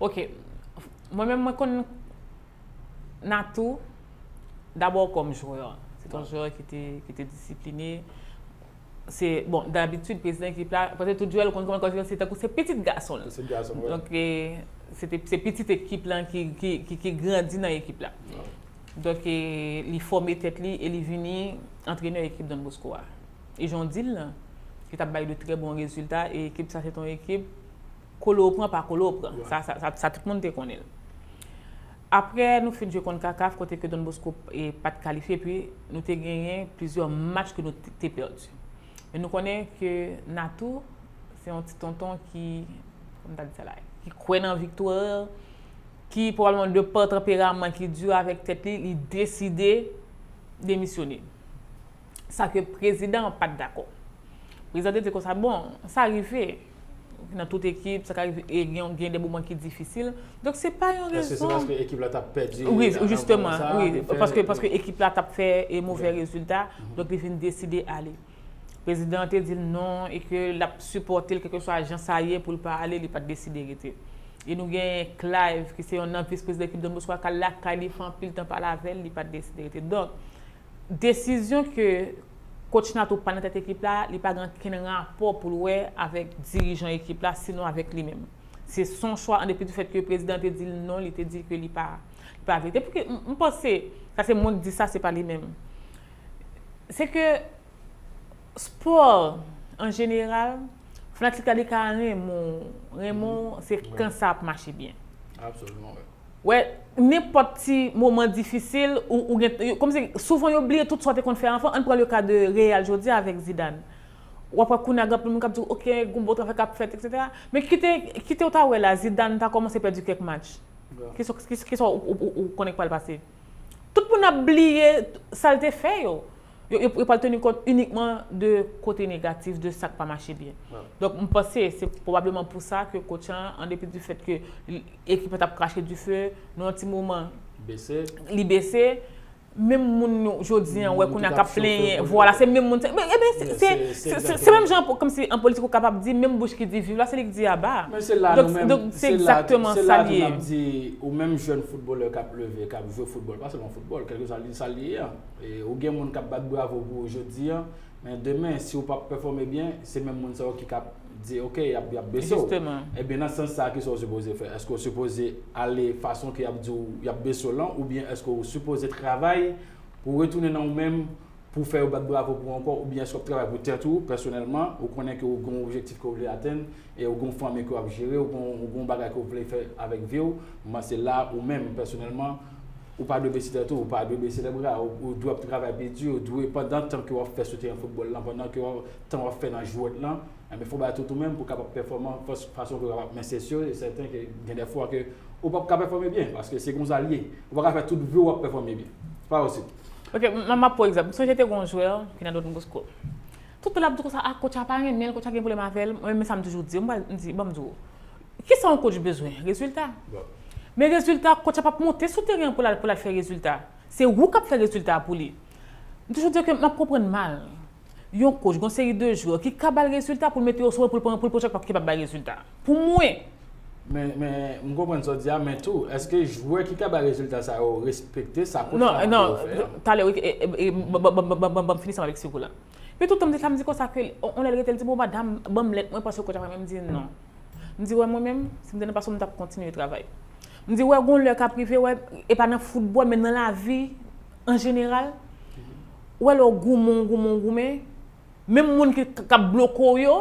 Ok. Mwen menm, mwen konn Natou, dabò kòm jwè. Se te yon jwè ki te, ki te disipline. Se, bon, dabitid, prezidan ekip la, paske tout jwè l konn kòman kòman se tankou se pitit gason l. Pitit gason, wi. Donk, e, se te, se pitit ekip la ki, ki, ki, ki grandi nan ekip la. Donk, e, li fòme tèt li e li vini antrenè ekip Don Bosco a. E jan w di l lan, li t ap bay de trè bon rezilta e ekip sa se te yon ekip kole w pran, pa kole w pran. Sa, sa, sa, sa tout moun te konnen l. Apre nou fin jwe kont Kakaf, kote ke Don Bosco e, pa t kalifye, epi nou te genyen plizyè match ke nou te, te pèdi. Men nou konnen ke Natou, se yon ti tonton ki, kòman ta di sa la, ki kwè nan viktwa, ki pwobableman de pa tanperaman ki di avèk tèt li, li deside demisyone. Sa ke prezidan an pa t dakò. Prezidan te di konsa, bon, sa rive nan tout ekip, sa ka rive, e gen, gen de moman ki difisil. Donk, se pa yon rezon. Èske se paske ekip la t ap pèdi? Wi, jisteman, wi, paske, paske ekip la t ap fè e, movè rezilta, donk li vin deside ale. Prezidan an te di l non e ke l ap sipòte l, kèlkeswa jan sa ye pou l pa ale, li pa t deside rete. E nou gen Clive, ki se yon nan vis prezidan ekip Don Bosco a, k al lakay li, fè anpil tan pale avè l, li pa t deside rete. Donk, desizyon ke coach Nato pran nan tèt ekip la, li pa gen okenn rapò pou l wè avèk dirijan ekip la, sinon avèk li menm. Se son chwa, an depi di fèt ke prezidan te di l non, li te di ke li pa, li pa vle. Te pou ki, m, m panse, sa se mwen ki di sa, se pa li menm. Se ke spò, an jeneral, fanatik la li ka renmen w, renmen w, se kan sa ap mache byen. Absoliman, wi. Wè, nenpòt ti moman difisil, ou, ou gen, kòmsi souvan yo bliye tout sa w te konn fè anvan. Ann pran le ka de Real jodi a avèk Zidane. W ap wè kounye a gen anpil moun k ap di w, ok, gen bon travay k ap fèt, etsetera. Men kite, kite w ta wè la, Zidane ta kòmanse pèdi kèk match. Kisa, kisa, kisa w, w, w, w konnen k pral pase? Tout moun ap bliye sa l te fè yo. Yo, yo, yo pral teni kont inikman de kote negatif, de sa k pa mache byen. Donk, m panse se pwobableman pou sa ke coach an, an depi di fèt ke l, ekip la t ap krache dife, nan yon ti moman, li bese. Menm moun nou, jodi an, wè kounye a k ap plenyen, vwala, se menm moun sa. Men, ebyen, se, se, se, se, se menm jan, kòmsi an politik ou kapab di, menm bouch ki di viv la, se li k di aba. Men se la nou menm, donk, se egzakteman sa l ye. Se la tou n ap di, ou menm jèn foutbolè k ap leve, k ap jwe foutbòl, pa sèlman foutbòl, kèlkeswa li, sa l ye a. E, ou gen moun k ap bat bravo pou ou jodi an, men demen, si w p ap pèfòme byen, se menm moun sa yo ki k ap di, ok, y ap, y ap bese w. Jisteman. Ebyen, nan sans sa, kisa w sipoze fè? Èske w sipoze ale fason ke y ap di w, y ap bese w lan, oubyen èske w sipoze travay pou w retounen nan ou menm, pou w fè yo bat bravo pou ou ankò, oubyen èske w ap travay pou tèt ou, pèsonèlman, ou konnen ke w gen yon objektif ke w vle atenn, e w gen yon fanmi ke w ap jere, w gen, w gen yon bagay ke w vle fè avèk vi w, men se la ou menm, pèsonèlman, ou pa dwe bese tèt ou, ou pa dwe bese lèbra, ou, ou dwe ap travay pi di, ou dwe, pandan tan ke w ap fè sou teren foutbòl lan, pandan ke w ap, tan w ap fè nan jwèt lan, enben, fò w bay tout ou menm pou w kapab pèfòme fas-, fason ke w kapab. Men se si e sèten ke gen de fwa ke ou p ap ka pèfòme byen, paske se konsa l ye. Ou pa ka fè tout vi w ap pèfòme byen. Se pa posib. Ok, m, m ap pran egzanp. M sonje te gen yon jwè ki nan Don Bosco. Tout tan l ap di konsa, a, coach a pa renmen l, coach a gen pwoblèm avè l. Mwen, men sa m toujou di, m pral, m di, ban m di w. Kisa yon coach bezwen? Rezilta. Men rezilta, coach la p ap monte sou teren an pou l al, pou l al fè rezilta. Se ou k ap fè rezilta a pou li. M toujou di ke m ap konprann mal yon coach, gon seri de jwè ki ka ba l rezilta pou l mete yo sou, pou l pran, pou l pran chak pa ki kapab bay rezilta. Pou mwen. Men, men, m konprann sa w di a, men tou, èske jwè ki ka bay rezilta sa yo respekte sa coach la mande yo fè a? Non, non, talè, wi, e, e, e, ban, ban, ban m fini sa m avèk Sigou la. Epi tout tan m di sa, m di konsa ke, on, on lè l rete, l di, bon, madanm, ban m lèt mwen, paske coach la pa renmen m, m di non. M di, wè, mwen menm, si m te nan plas ou, m t ap kontinye travay. M di, wè, gon lè k ap rive, wè, e pa nan foutbòl, men nan lavi, an jeneral, wè, lè w goumen, w goumen, w goumen, menm moun ki, k ap bloke w yo,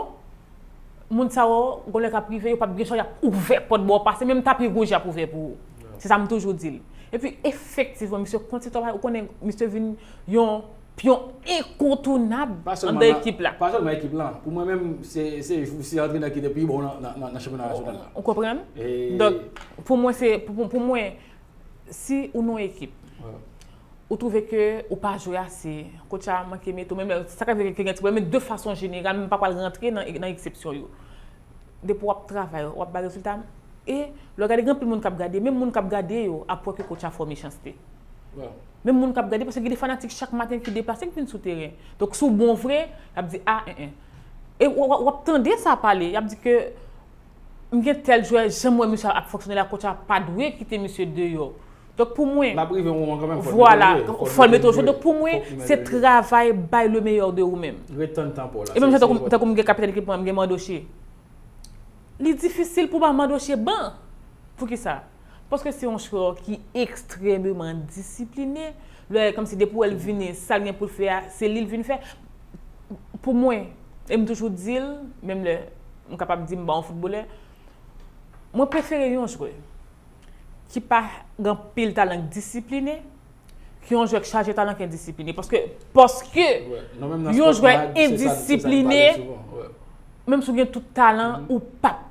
moun sa yo, gon lè k ap rive, yo p ap gen chwa, y ap ouvè pòt ba w pase, menm tapi wouj y ap ouvè pou ou. Se sa m toujou di l. Epi, efektivman, misye kontinye travay, ou konnen, misye vin yon pyon enkontounab anndan ekip la. Pa sèlman ekip la. Pou mwen menm, se, se, se antrenè ki te pi bon nan, nan, nan, nan chanpyona nasyonal la. Ou konprann? Donk, pou mwen, se, pou, pou, pou mwen, si ou nan yon ekip, Ou twouve ke ou pa jwe ase, coach a manke mete w, menm lè, sa ka rive ke gen ti pwoblèm, men de fason jeneral, m pa pral rantre nan, nan eksepsyon yo. Depi w ap travay, w ap bay rezilta, e lè w gade, gen anpil moun k ap gade, menm moun k ap gade yo ap wè ke coach a fè w mechanste. Menm moun k ap gade, paske gen de fanatik chak maten ki deplase, ki vin sou teren. Donk, si w bon vre, y ap di, a, en, en. E w, w, w ap tande sa pale, y ap di ke m gen tèl jwè, jan m wè misye ap fonksyone la, coach a pa dwe kite misye deyò. Donk, pou mwen, L ap rive yon moman kanmenm, fò l vwala, mete w jwe, fò l fò l mete w mete w jwe. Jwe. Donk, pou mwen, Fòk li se mete l jwe. Travay, bay le meilleur de ou menm. Ret tann tan pa w la, E menm se, jan se tankou, enpòtan. Tankou m gen kapitèn ekip mwen, m gen Mardoché. Li difisil pou m ba Mardoché ban. Poukisa? Paske se yon jwè ki ekstrèmeman disipline. Lè, kòmsi depi w wè l vini, sa l gen pou l fè a, se li l vin fè. Pou mwen, e m toujou di l, menm lè m kapab di m pa yon foutbolè, mwen prefere yon jwè ki pa gen anpil talan, k disipline, ki yon jwè k chaje talan, k endisipline. Paske, paske Wè, nou menm nan yon spòt jwè mag, se sa, se sa nou pale endisipline, souvan. Wè. Menm si w gen tout talan, Mhm. ou p ap,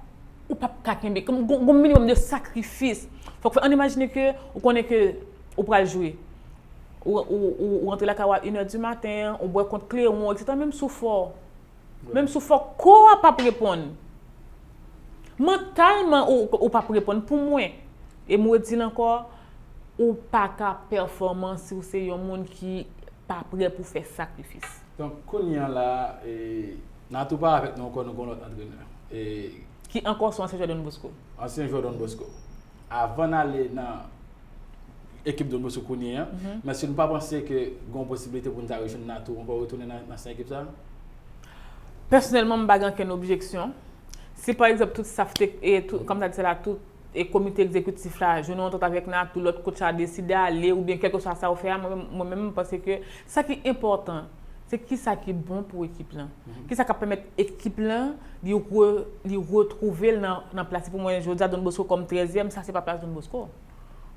ou p ap ka kenbe. Kòm gon, gon minimòm de sakrifis. Fòk fè, ann imajine ke ou konnen ke ou pral jwe. Ou, ou, ou, ou rantre lakay ou a inè di maten, ou bwè kont Clermont, et cetera, menm si w fò. Menm si w fò, kò a p ap reponn. Mantalman, ou, ou p ap reponn. Pou mwen, e m redi l ankò, ou pa ka pèfòman si w se yon moun ki pa prè pou fè sakrifis. Donk, kounye a la, e, Natou pa avèk nou ankò, nou gon lòt antrenè. E, Ki ankò se yon ansyen jwè Don Bosco. Ansyen jwè Don Bosco. Avan n ale nan ekip Don Bosco kounye a, Mhm. men si nou pa panse ke gon posiblite pou nou ta rejwenn Natou ankò retounen nan, nan ansyen ekip sa? Pèsonèlman, m pa gen okenn objeksyon. Si, pa egzanp, tout staff tek-, e tout, kòm sa di la, tout, e komite egzekitif la jwenn yon antant avèk Natou, lòt coach la deside ale, oubyen kèlkeswa sa w fè a, mwen menm, mwen menm, m panse ke sa ki enpòtan, se kisa ki bon pou ekip lan. Mhm. Kisa k ap pèmèt ekip lan, li re-, li retwouve l nan, nan plas li. Pou mwen, jodi a, Don Bosco kòm trèzyèm, sa se pa plas Don Bosco.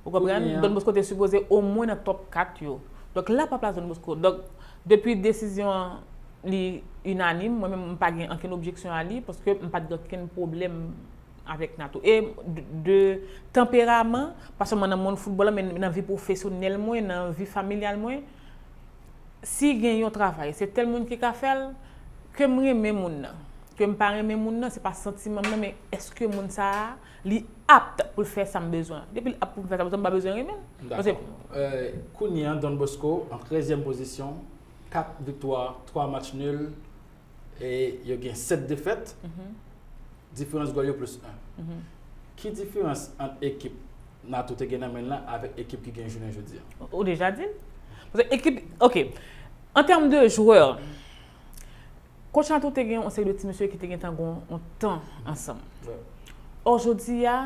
Ou konprann? Kounye a. Don Bosco te sipoze omwen nan top kat yo. Donk, la pa plas Don Bosco. Donk, depi desizyon an, li inanim, mwen menm, m pa gen ankenn objeksyon a li, paske m pa t gen okenn pwoblèm avèk Natou. E de, de tanperaman, pa sèlman nan mond foutbòl la, men nan vi pwofesyonèl mwen, nan vi familyal mwen, si gen yon travay, se tèl moun ki ka fè l, ke m renmen moun nan, ke m pa renmen moun nan, se pa santiman m nan, men èske moun sa a, li apt pou l fè sa m bezwen? Depi l apt pou l fè sa m bezwen, m pa bezwen renmen l. Dakò. Paske Euh, kounye a, Don Bosco an trèzyèm pozisyon, kat viktwa, twa match nil, e yo gen sèt defèt. Mhm. Diferans gòl yo plis en. Mhm. Ki diferans ant ekip Natou te gen nan men l la avèk ekip ki gen jounen jodi a? Ou deja di l. Paske ekip, ok. An tèm de jwè, coach Natou te gen yon seri de ti mesye ki te gentan gen yon tan ansanm. Wi. Or, jodi a,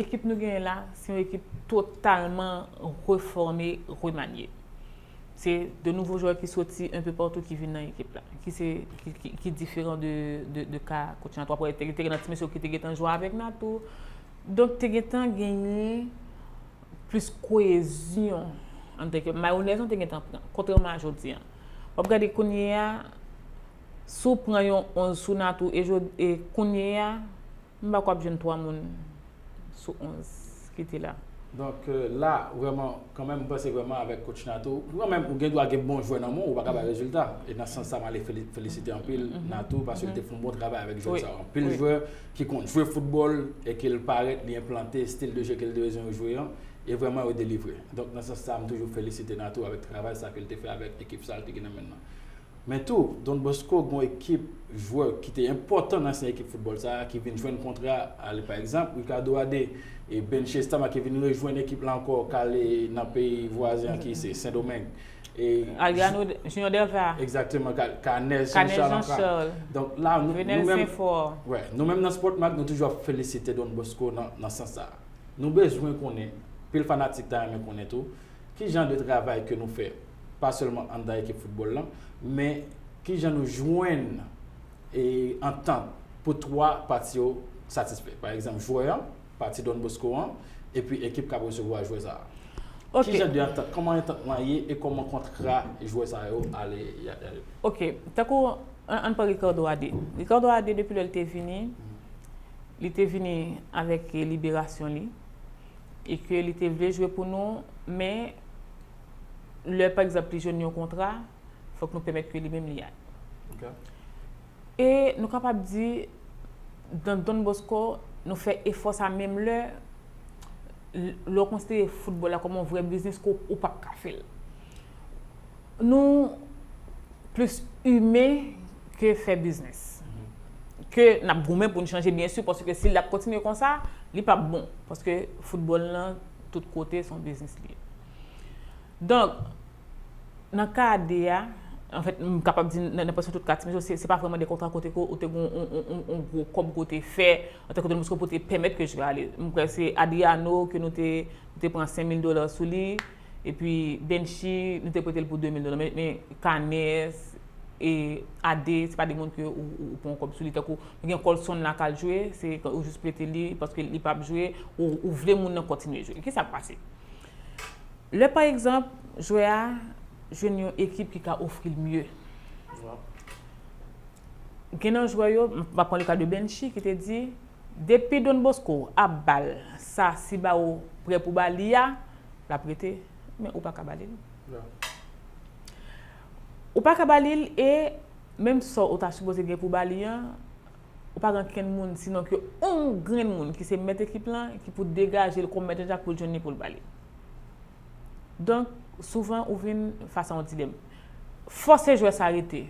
ekip nou genyen la, se yon ekip totalman refòme, remanye. Se de nouvo jwè ki soti un peu partout ki vin nan ekip la, ki se, ki, ki, ki diferan de, de, de ka coach Natou. Apre, te, te gen nan ti mesye ki te gentan jwe avèk Natou. Donk, te gentan genyen plis koyezyon antre ekip. Mayonèz lan te gentan pran, kontrèman a jodi a. W ap gade kounye a, si w pran yon onz sou Natou e jodi, e kounye a, m pa kwè w ap jwenn twa moun sou onz ki te la. Donk, euh, la, vrèman, kanmenm, m panse vrèman avèk coach Natou, kanmenm, ou gen dwa gen bon jwè nan men w, ou pa ka bay rezilta. E nan sans sa, m ale feli-, felisite anpil Mhm. Natou, paske l te Mhm. fè yon bon travay avèk jwè Wi, sa yo. Anpil wi. jwè ki konn jwe foutbòl e ke l parèt, li enplante stil de jeu ke l te bezwen yo jwe an, e vrèman yo delivre. Donk, nan sans sa, m toujou felisite Natou avèk travay sa ke l te fè avèk ekip sa l te gen nan men l lan. Men tou, Don Bosco gon ekip jwè ki te enpòtan nan ansyen ekip foutbòl sa a, ki vin jwenn kontra, ale pa egzanp, Ricardo Adé e Ben Chestama ki vin rejwenn ekip la ankò, k ale nan peyi vwazen an ki se Sendomeng. E Adriano Junior Delva. Egzakteman, Ka-, Canez Canez Jean-Charles ankò. Jean-Charles. Donk la, nou, Venel nou menm, Saint-Fort. Wè, nou menm nan Sport Mag, nou toujou ap felisite Don Bosco nan, nan sans sa a. Nou bezwen konnen, pil fanatik ta renmen konnen tou, ki jan de travay ke nou fè, pa sèlman anndan ekip foutbòl lan, men ki jan nou jwenn e antant pou twa pati yo satisfè. Pa egzanp, jwè an, pati Don Bosco an, epi ekip k ap resevwa jwè sa a. Ok. Ki jan de antant, kòman antant lan ye e kòman kontra jwè sa yo ale, y a-, y ale? Ok, tankou, an, ann pran Ricardo Adé. Ricardo Adé, depi lè l te vini, li te vini avèk liberasyon li, e ke li te vle jwe pou nou, men Lè, pa egzanp, li jwenn yon kontra, fòk nou pèmèt ke li menm li al. Ok. E nou kapab di, nan Don Bosco, nou fè efò sa menm lè, lè w konsidere foutbòl la kòm yon vrè biznis ke w p ap ka fè l. Nou plis imen ke fè biznis. Ke n ap goumen pou n chanje, byen si, paske si l ap kontinye konsa, li p ap bon. Paske foutbòl lan, tout kote, se yon biznis li ye. Donk, nan ka de a, anfèt, m kapab di nan, nan prèske tout ka, ti mesye, se, se pa vrèman de kontra kote ke ou te gen yon, yon, yon, yon gwo kòb ke w te fè antanke Don Bosco pou te pèmèt ke jwè a ale. M kwè se Adriano ke nou te, nou te pran senk mil dola sou li, epi Benchy, nou te prete l pou de mil dola. Men, men Canes e Ade, se pa de moun ke ou, ou, ou pran yon kòb sou li. Tankou, nou gen Colson la k al jwe, se ou jis prete li, paske li p ap jwe, ou, ou vle moun nan kontinye jwe. Kisa k pase? Lè, pa egzanp, jwè a jwenn yon ekip ki ka ofri l mye. Gen nan jwè yo, m ap pran le ka de Benchy ki te di, depi Don Bosco ap ba l sa Cibao prè pou ba li a, l ap rete, men ou pa ka ba li l. Ou pa ka ba li l e menm sa w ta sipoze gen pou ba li an, ou pa gen kenn moun, sinon ke yon grenn moun ki se mèt ekip lan, ki pou degaje l kòm mèt Jean Jacques pou l jwenn li pou l ba li. Donk, souvan, ou vin fas a yon dilèm. Fòse jwè sa rete.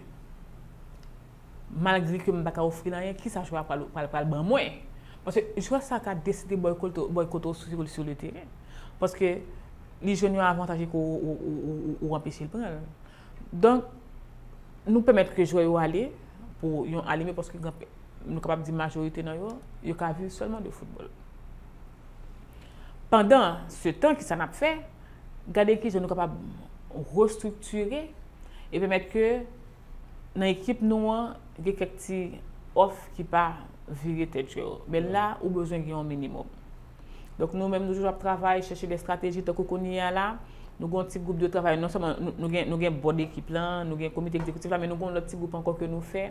Malgre ke m pa ka ofri l anyen, kisa jwè a pral, pral, pral ban mwen? Paske jwè sa ka deside bòykote, bòykote w sou, sou le teren. Paske li jwenn yon avantaj ke w, w, w, w, w anpeche l pran l. Donk, nou pèmèt ke jwè yo ale pou yon alimye, paske gran, nou kapab di majorite nan yo, yo ka viv sèlman de foutbòl. Pandan se tan, kisa n ap fè? Gade kijan nou kapab restriktire e pèmèt ke nan ekip nou an, gen kèk ti òf ki pa vire tèt jwè yo. Men la, ou bezwen gen yon minimòm. Donk, nou menm, nou toujou ap travay, chèche de estrateji, tankou kounye a la, nou gen yon ti gwoup de travay, non sèlman nou, nou gen, nou gen bòd ekip lan, nou gen komite egzekitif la, men nou gen yon lòt ti gwoup ankò ke nou fè,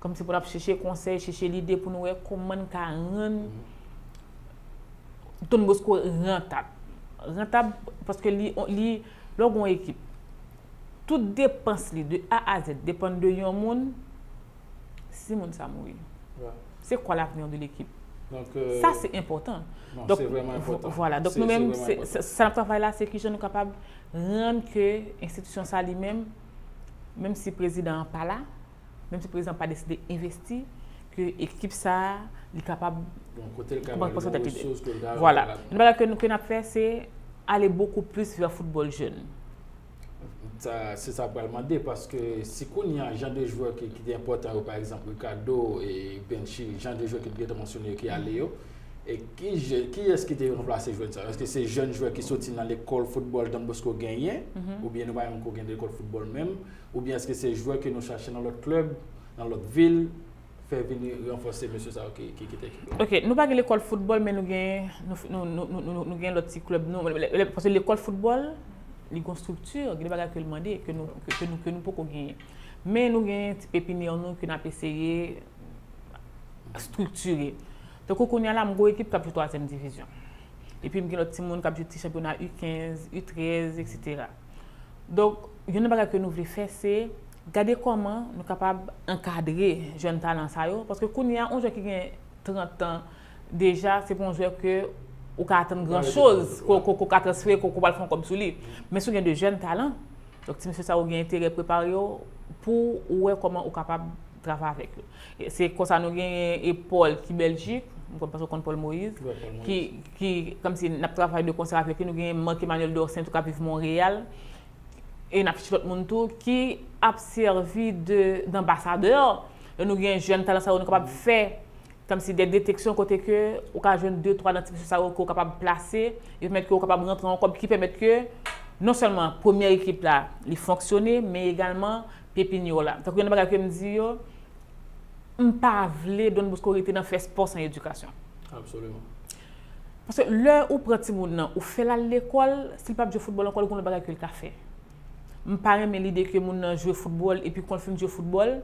kòmsi pou n ap chèche konsèy, chèche lide pou nou wè kòman n ka rann Don Bosco rantab. Rantab, paske li, li, lè w gen yon ekip, tout depans li, de A a Z, depann de yon moun, si moun sa mouri. Se kwa l'avenir de l'équipe? Sa, se enpòtan. Donk, vwala. Donk, nou menm, sa n ap travay la, se kijan nou kapab rann ke enstitisyon sa li menm, menm si prezidan an pa la, menm si prezidan pa deside envesti, ke ekip sa a, li kapab pran tèt li. Vwala. Yon bagay ke nou, ke n ap fè, se ale bokou plis vè foutbòl jèn. Sa, se sa m pral mande, paske si kounye a jan de jwè ki, ki te enpòtan yo, pa egzanp, Ricardo e Benchy, jan de jwè ki te gentan mansyone yo ki ale yo, e ki je, kiyès ki te ranplase jwè sa yo? Èske se jèn jwè ki soti nan lekòl foutbòl Don Bosco genyen, oubyen nou pa menm ko gen lekòl foutbòl menm, oubyen èske se jwè ke nou chache nan lòt klèb, nan lòt vil, fè vini ranfòse mesye sa yo ki, ki kite ekip la? Ok, nou pa gen lekòl foutbòl, men nou gen, nou, nou, nou, nou, nou, nou gen lòt ti klèb. Nou, lè, lè, paske lekòl foutbòl, li gen yon estrikti, gen de bagay ke l mande, ke nou, ke, ke nou, ke nou poko genyen. Men nou gen ti pepinyè nou ke n ap eseye estriktire. Tankou kounye a la, m gen yon ekip k ap jwe twazyèm divizyon. Epi m gen lòt timoun k ap jwe ti chanpyona U kenz, U trèz, etsetera. Donk, youn nan bagay ke nou vle fè, se gade kòman nou kapab ankadre jèn talan sa yo. Paske kounye a, yon jwè ki gen trant an deja, se pa yon jwè ke ou ka atann gran choz, ke, ke, ke w ka transfere, ke, ke w pral fè yon kòb sou li. Men si w gen de jèn talan, donk ti mesye sa yo gen enterè prepare yo pou ou wè kòman ou kapab travay avèk yo. E se konsa nou genyen, e, Paul ki Bèljik, m konn, paske w konn Paul Moïse, ki, ki, kòmsi n ap travay de konsè avèk li, nou genyen Marc Emmanuel Dorcin tou k ap viv Monreyal, e n ap chèche lòt moun tou ki ap sèvi de, danbasadè. E nou gen jèn talan sa yo, nou kapab fè kòmsi de deteksyon kote ke ou ka jwenn de, twa nan ti mesye sa yo ke w kapab plase, e pèmèt ke w kapab rantre yon kòb ki pèmèt ke non sèlman premyè ekip la, li fonksyone, men egalman pepinyè w la. Tankou youn nan bagay ke m di yo, m pa vle Don Bosco rete nan fè spò san edikasyon. Absoliman. Paske lè ou pran timoun nan, ou fè l al lekòl, si l p ap jwe foutbòl ankò, li gen lòt bagay ke l ka fè. M pa renmen lide ke moun nan jwe foutbòl, epi kon l fin jwe foutbòl,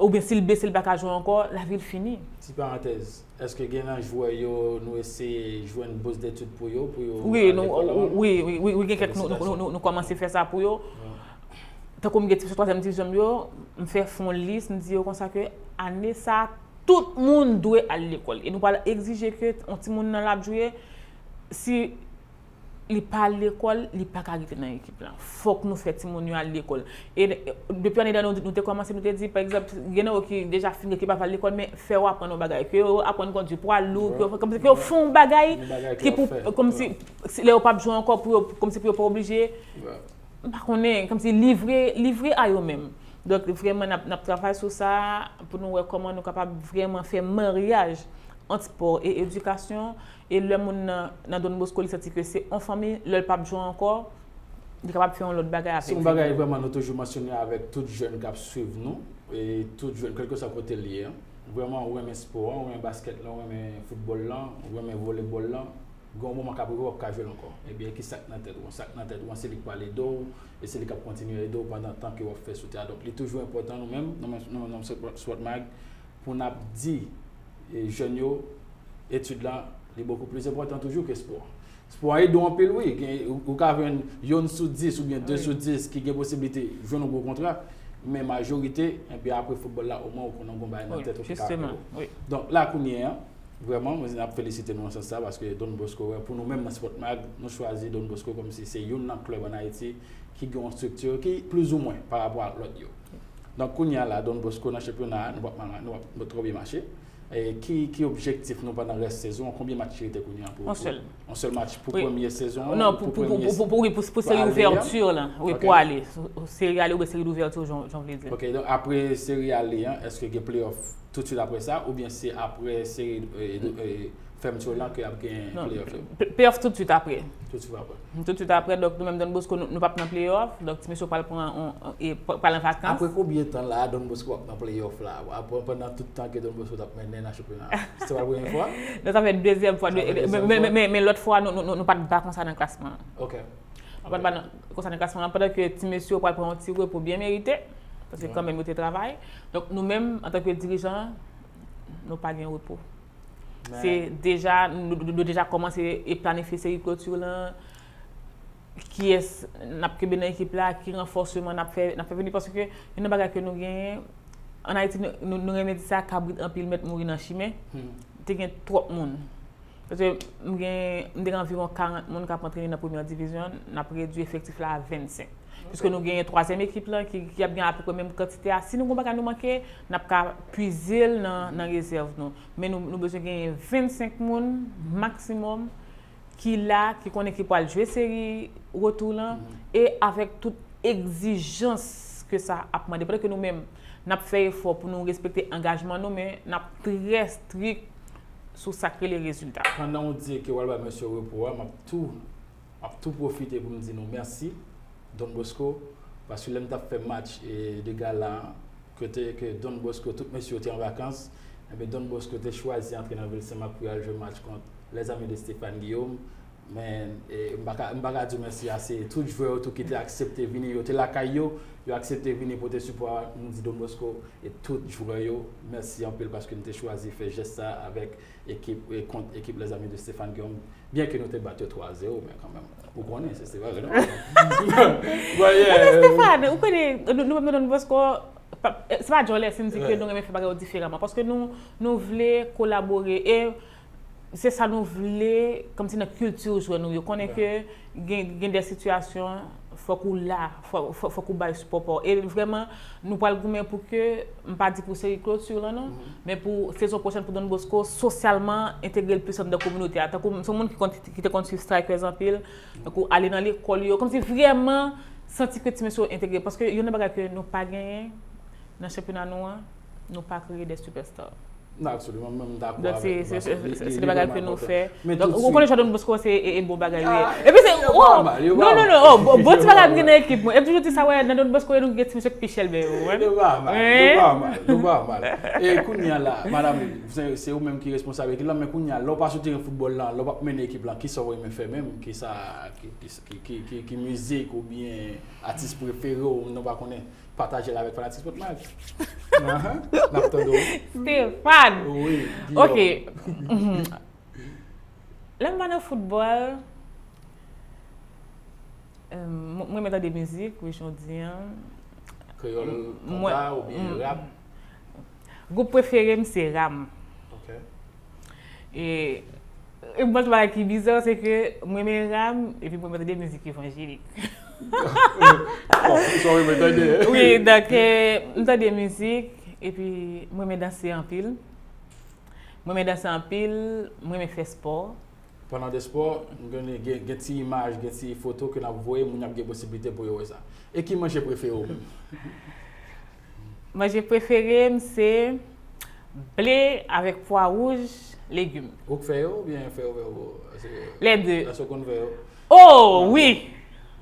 oubyen si l blese, l pa ka jwe ankò, lavi l fini. Ti parantèz, èske gen nan jwè yo nou eseye jwenn bous detid pou yo, pou yo wi, al lekòl la menm? Wi, wi, wi, wi, gen kèk nou, nou, nou, nou kòmanse fè sa pou yo. Tankou m gen ti mesye twazyèm divizyon m yo, m fè fon lis, m di yo konsa ke ane sa a, tout moun dwe al lekòl. E nou pral egzije ke yon timoun nan l ap jwe, si li pa al lekòl, li pa ka rete nan ekip la. Fòk nou fè timoun yo al lekòl. E depi ane dènye, nou, nou te kòmanse, nou te di, pa egzanp, gen nan yo ki deja fin, ki pa al lekòl, men fè yo aprann yon bagay. Ke yo aprann kondui pwa lou, ke yo, kòmsi, ke yo fè yon bagay ki pou, kòmsi, lè yo p ap jwe ankò, pou yo, kòmsi pou yo pa oblije. M pa konnen, kòmsi livre, livre a yo menm. Donk, vrèman, n ap, n ap travay sou sa pou nou wè kòman nou kapab vrèman fè maryaj ant spò e edikasyon. E lè moun nan, nan Don Bosco, li santi ke se yon fanmi, lè l p ap jwe ankò, li kapab fè yon lòt bagay avèk vi l. Se yon bagay vrèman nou toujou mansyone avèk tout jèn k ap swiv nou, e tout jèn, kèlkeswa kote l ye. Vrèman, ou renmen spò an, ou renmen baskèt lan, ou renmen foutbòl lan, ou renmen volebòl lan, gen yon moman k ap rive w ap ka jwe l ankò. Ebyen, ki sa k nan tèt ou an? Sa k nan tèt ou an, se li k pral ede w, e se li k ap kontinye ede w pandan tan ke w ap fè sou tè a. Donk, li toujou enpòtan nou menm, nou menm, nou menm, nou menm, Sport Mag, pou n ap di e, jèn yo, etid la, li bokou plis enpòtan toujou ke spò. Spò a ede w anpil, wi. Gen, ou, ou ka jwenn yonn sou dis oubyen de sou dis ki gen posiblite jwenn yon gwo kontra, men majorite, enben apre foutbòl la, omwen ou konnen w gen yon bagay nan tèt ou ki ka fè w. Donk, la kounye a, vrèman, mwen ap felisite nou nan sans sa, paske Don Bosco, wè, pou nou menm nan Sport Mag, nou chwazi Don Bosco kòmsi se youn nan klèb ann Ayiti ki gen yon estrikti ki plizoumwen pa rapò ak lòt yo. Donk, kounye a la, Don Bosco nan chanpyona a, nou p ap mal, nou p ap twò byen mache. E ki, ki objektif nou pandan rès sezon an? Konbyen match ki rete kounye a pou, yon sèl. Yon sèl match pou premye sezon an? Non, pou, pou, pou, pou, pou, wi, pou, pou seri ouvèti lan, wi, pou ale. Seri ale oubyen seri d'ouvèti, jan, jan w vle di. Ok, donk apre seri ale an, èske gen playoff toutswit apre sa, oubyen se apre seri, e, e, fèmti lan ke ap gen playoff yo? Playoff toutswit apre. Toutswit apre. Toutswit apre, donk nou menm Don Bosco, nou, nou p ap nan playoff, donk ti mesye yo pral pran, on, on, e, pral an vakans. Apre konbyen tan la Don Bosco ap nan playoff la? Apre, pandan tout tan ke Don Bosco t ap mennen nan chanpyona a? Se pa premye fwa? Non, sa fè dezyèm fwa. Men, men, men, men lòt fwa, nou, nou, nou, nou pa t ba konsa nan klasman an. Ok. Nou pa t ba nan, konsa nan klasman an, pandan ke ti mesye yo pral pran yon ti repo byen merite, paske kanmenm yo te travay. Donk nou menm, antanke dirijan, nou pa gen repo. Se deja, nou, nou, nou deja kòmanse e planifye seri kloti lan, kiyès n ap kenbe nan ekip la, ki ranfòsman n ap fè, n ap fè vini, paske youn nan bagay ke nou genyen, ann Ayiti, nou, nou, nou renmen di sa, kabrit anpil mèt mouri nan chimen. Te gen twòp moun. Paske m gen, m te gen anviwon karant moun k ap antrene nan premyè divizyon, n ap redui efektif la a vennsenk. Piske nou genyen twazyèm ekip lan ki, ki ap gen apeprè menm kantite a. Si nou gen yon bagay nou manke, n ap ka pwize l nan, nan rezèv nou. Men nou, nou bezwen genyen vennsenk moun maksimòm ki la, ki konnen ki pral jwe seri retou lan, e avèk tout egzijans ke sa ap mande. Pandan ke nou menm, n ap fè efò pou nou respekte angajman nou, men n ap trè strik sou sa k rele rezilta. Pandan w di ke w al bay mesye repo a, m ap tou, m ap tou pwofite pou m di nou mèsi, Don Bosco, paske lè m t ap fè match, e, de gala an, kote ke Don Bosco, tout mesye yo te an vakans, enben Don Bosco te chwazi antre nan vil Senmak pou y al jwe match kont Les Amis de Stéphane Guillaume. Men, e, m pa ka, m pa ka di w mèsi ase. Tout jwè yo tou ki te aksepte vini, yo te lakay yo, yo aksepte vini pote sipò a, m di Don Bosco e tout jwè yo, mèsi anpil paske n te chwazi fè jès sa avèk ekip, e, kont ekip Les Amis de Stéphane Guillaume, byen ke nou te bat yo twa zewo, men kanmenm, ou konnen, se, se vre, non? Bon, yeah. Ebyen, Stéphane, ou konnen, nou, nou menm nan Don Bosco, pa, se pa djòlè si n di ke nou renmen fè bagay yo diferaman, paske nou, nou vle kolabore, e se sa nou vle, kòmsi nan kilti jwè nou yo. Konnen ke gen, gen de sitiyasyon, fòk ou la, fò, fò, fòk ou bay sipò pa w. E vrèman, nou pral goumen pou ke, m pa di pou seri kloti lan non, men pou sezon pwochèn pou Don Bosco, sosyalman, entegre l plis anndan kominote a. Tankou, m se yon moun ki konn, ki te konn swiv Strikers anpil, tankou ale nan lekòl yo, kòmsi vrèman santi ke ti mesye yo entegre. Paske youn nan bagay ke nou pa genyen nan chanpyona nou an, nou pa kreye de sipèsta. Non, absoliman, mwen, m dakò avèk ou, paske li, li, li vrèman enpòtan. Donk, se, se, se, se de bagay ke nou fè. Donk, ou konnen jan Don Bosco se, e, e bon bagay li ye. Epi se, oh, non, non, non, oh, bon, bon ti bagay m gen nan ekip mwen. E m toujou di sa, wè, nan Don Bosco, nou gen ti mesye k pi chèlbè yo, wè. Nou pa mal, nou pa mal, nou pa mal. E kounye a la, madanm, se, se ou menm ki responsab ekip la, men kounye a, lè w pa sou teren foutbòl lan, lè w p ap mennen ekip lan, kisa w renmen fè menm? Kisa, ki, ki, ki, ki, ki, ki mizik oubyen atis prefere w, nou pa konnen. pataje l avèk fanatik Spot Mag. Ahan, n ap tande w. Stéphane! Wi, Ok. Guillaume. Lè m pa nan foutbòl, euh, m- mwen renmen tande mizik, wi, jodi an. Kreyòl, Mwen- konpa oubyen mm. Rap. Gwoup prefere m se Ram. Ok. E e mwen bagay ki bizarre, se ke mwen renmen Ram, epi mwen renmen tande mizik evanjelik. Bon, sa w renmen tande, hein? Wi, donk, euh, m tande mizik, epi mwen renmen danse anpil. Mwen renmen danse anpil, mwen renmen fè spò. Palan de spò, gen, gen, gen ti imaj, gen ti foto ke n ap voye, moun y ap gen posiblite pou yo wè sa. E ki manje prefere w menm? Manje prefere m se ble avèk pwa wouj, legim. Ou k fè yo oubyen fè yo fè yo? Les deux. Èske w konn fè yo? Oh, wi!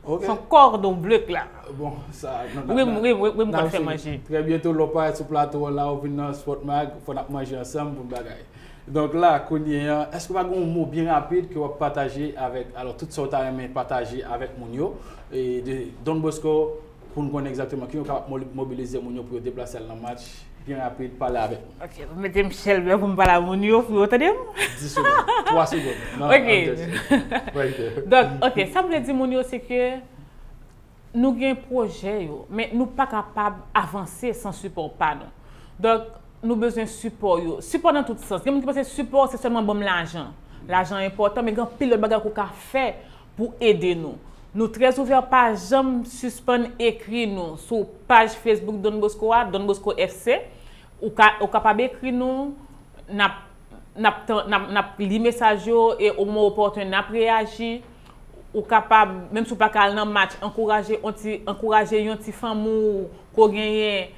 Ok. Son kòdon bleu la. Bon, sa, non, Wi, wi, wi, wi, m konn fè manje. Trè byento, lè w parèt sou plato an la, ou vin nan Spot Mag, fò n ap manje ansanm pou n bagay. Donk la, kounye an, èske w pa gen yon mo byen rapid ke w ap pataje avèk, alò, tout sa w ta renmen pataje avèk moun yo, e de Don Bosco, pou n konnen egzakteman ki yo kapab mo- mobilize moun yo pou yo deplase al nan match, byen rapid, pale avèk nou. Ok, mete m chèlbè pou m pale a moun yo, pou yo tande m. Dis segonn, twa segonn. Non, Ok. I'm just- right there. Donk, ok, sa m vle di moun yo, se ke nou gen pwojè yo, men nou pa kapab avanse san sipò pa nou. Donk, nou bezwen sipò yo. Sipò nan tout sans. Gen moun ki panse sipò se sèlman ban m lajan. Lajan enpòtan, men gen anpil lòt bagay ke w ka fè pou ede nou. Nou trè ouvè, pa janm sispann ekri nou sou paj Facebook Don Bosco a, Don Bosco F C. Ou ka, ou kapab ekri nou, n ap, n ap tan- n ap, n ap li mesaj yo e o moman opòten n ap reyaji. Ou kapab, menm si w pa ka al nan match, ankouraje yon ti, ankouraje yon ti fanmi w ke w genyen,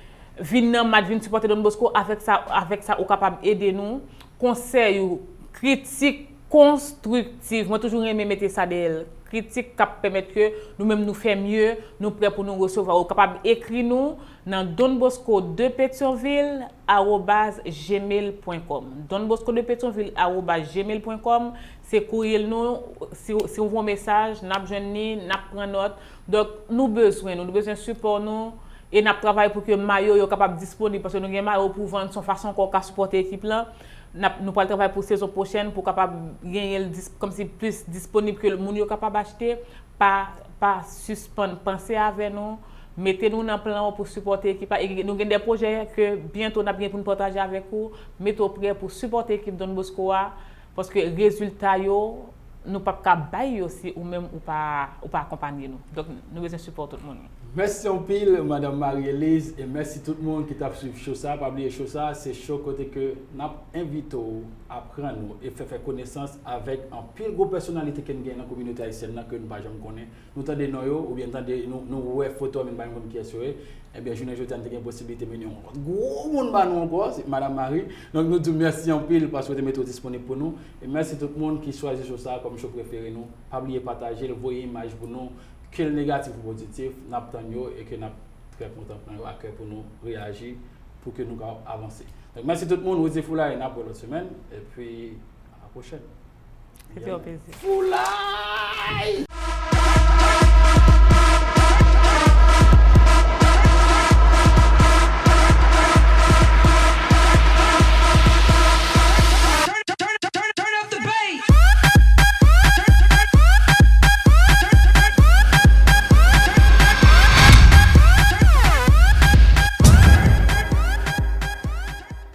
vin nan match, vin sipòte Don Bosco. Avèk sa, avèk sa, ou kapab ede nou. Konsèy ou, kritik konstriktiv. Mwen toujou renmen mete sa dèyè l. Kritik k ap pèmèt ke nou menm nou fè mye, nou prè pou nou resevwa. Ou kapab ekri nou nan Don Bosco de Petyonvil arobaz gmail pwen kòm. Don Bosco de Petyonvil arobaz gmail pwen kòm, se kourye nou. Si, si w voye yon mesaj, n ap jwenn li, n ap pran nòt. Donk, nou bezwen nou, nou bezwen sipò nou. E n ap travay pou ke mayo yo kapab disponib, paske nou gen mayo pou vann, se yon fason ankò w ka sipòte ekip lan. N ap, nou pral travay pou sezon pwochèn pou kapab genyen l dis- kòmsi plis disponib ke moun yo kapab achte. Pa, pa sispann panse avè nou, mete nou nan plan w pou sipòte ekip la. E nou gen de pwojè ke byento n ap gen pou n pataje avèk ou. Mete w prè pou sipòte ekip Don Bosco a, paske rezilta yo, nou p ap ka bay yo si ou menm ou pa, ou pa akonpanye nou. Donk, nou bezwen sipò tout moun. Mèsi anpil, Madanm Marie Elise, e mèsi tout moun ki t ap swiv show sa. Pa bliye show sa, se show kote ke n ap envite w, aprann ou e fè, fè konesans avèk anpil gwo pèsonalite ke n gen nan kominote ayisyèn nan ke nou pa janm konnen. Nou tande non yo, oubyen tande, nou, nou wè foto, men nou pa janm konn kiyès yo ye. Ebyen, jounen jodi a, nou te gen posiblite mennen yon rankont gwo moun ba nou ankò, se Madanm Marie. Donk, nou di w mèsi anpil paske w te mete w disponib pou nou. E mèsi tout moun ki chwazi show sa a kòm show prefere nou. Pa bliye pataje l, voye imaj pou nou, ke l negatif ou pozitif, n ap tann yo e ke n ap trè kontan pran yo a kè pou nou reyaji, pou ke nou kapab avanse. Donk, mèsi tout moun, Rosie Foulay, n ap wè lòt semèn, epi a la pwochèn. Se te yon plezi. Foulay!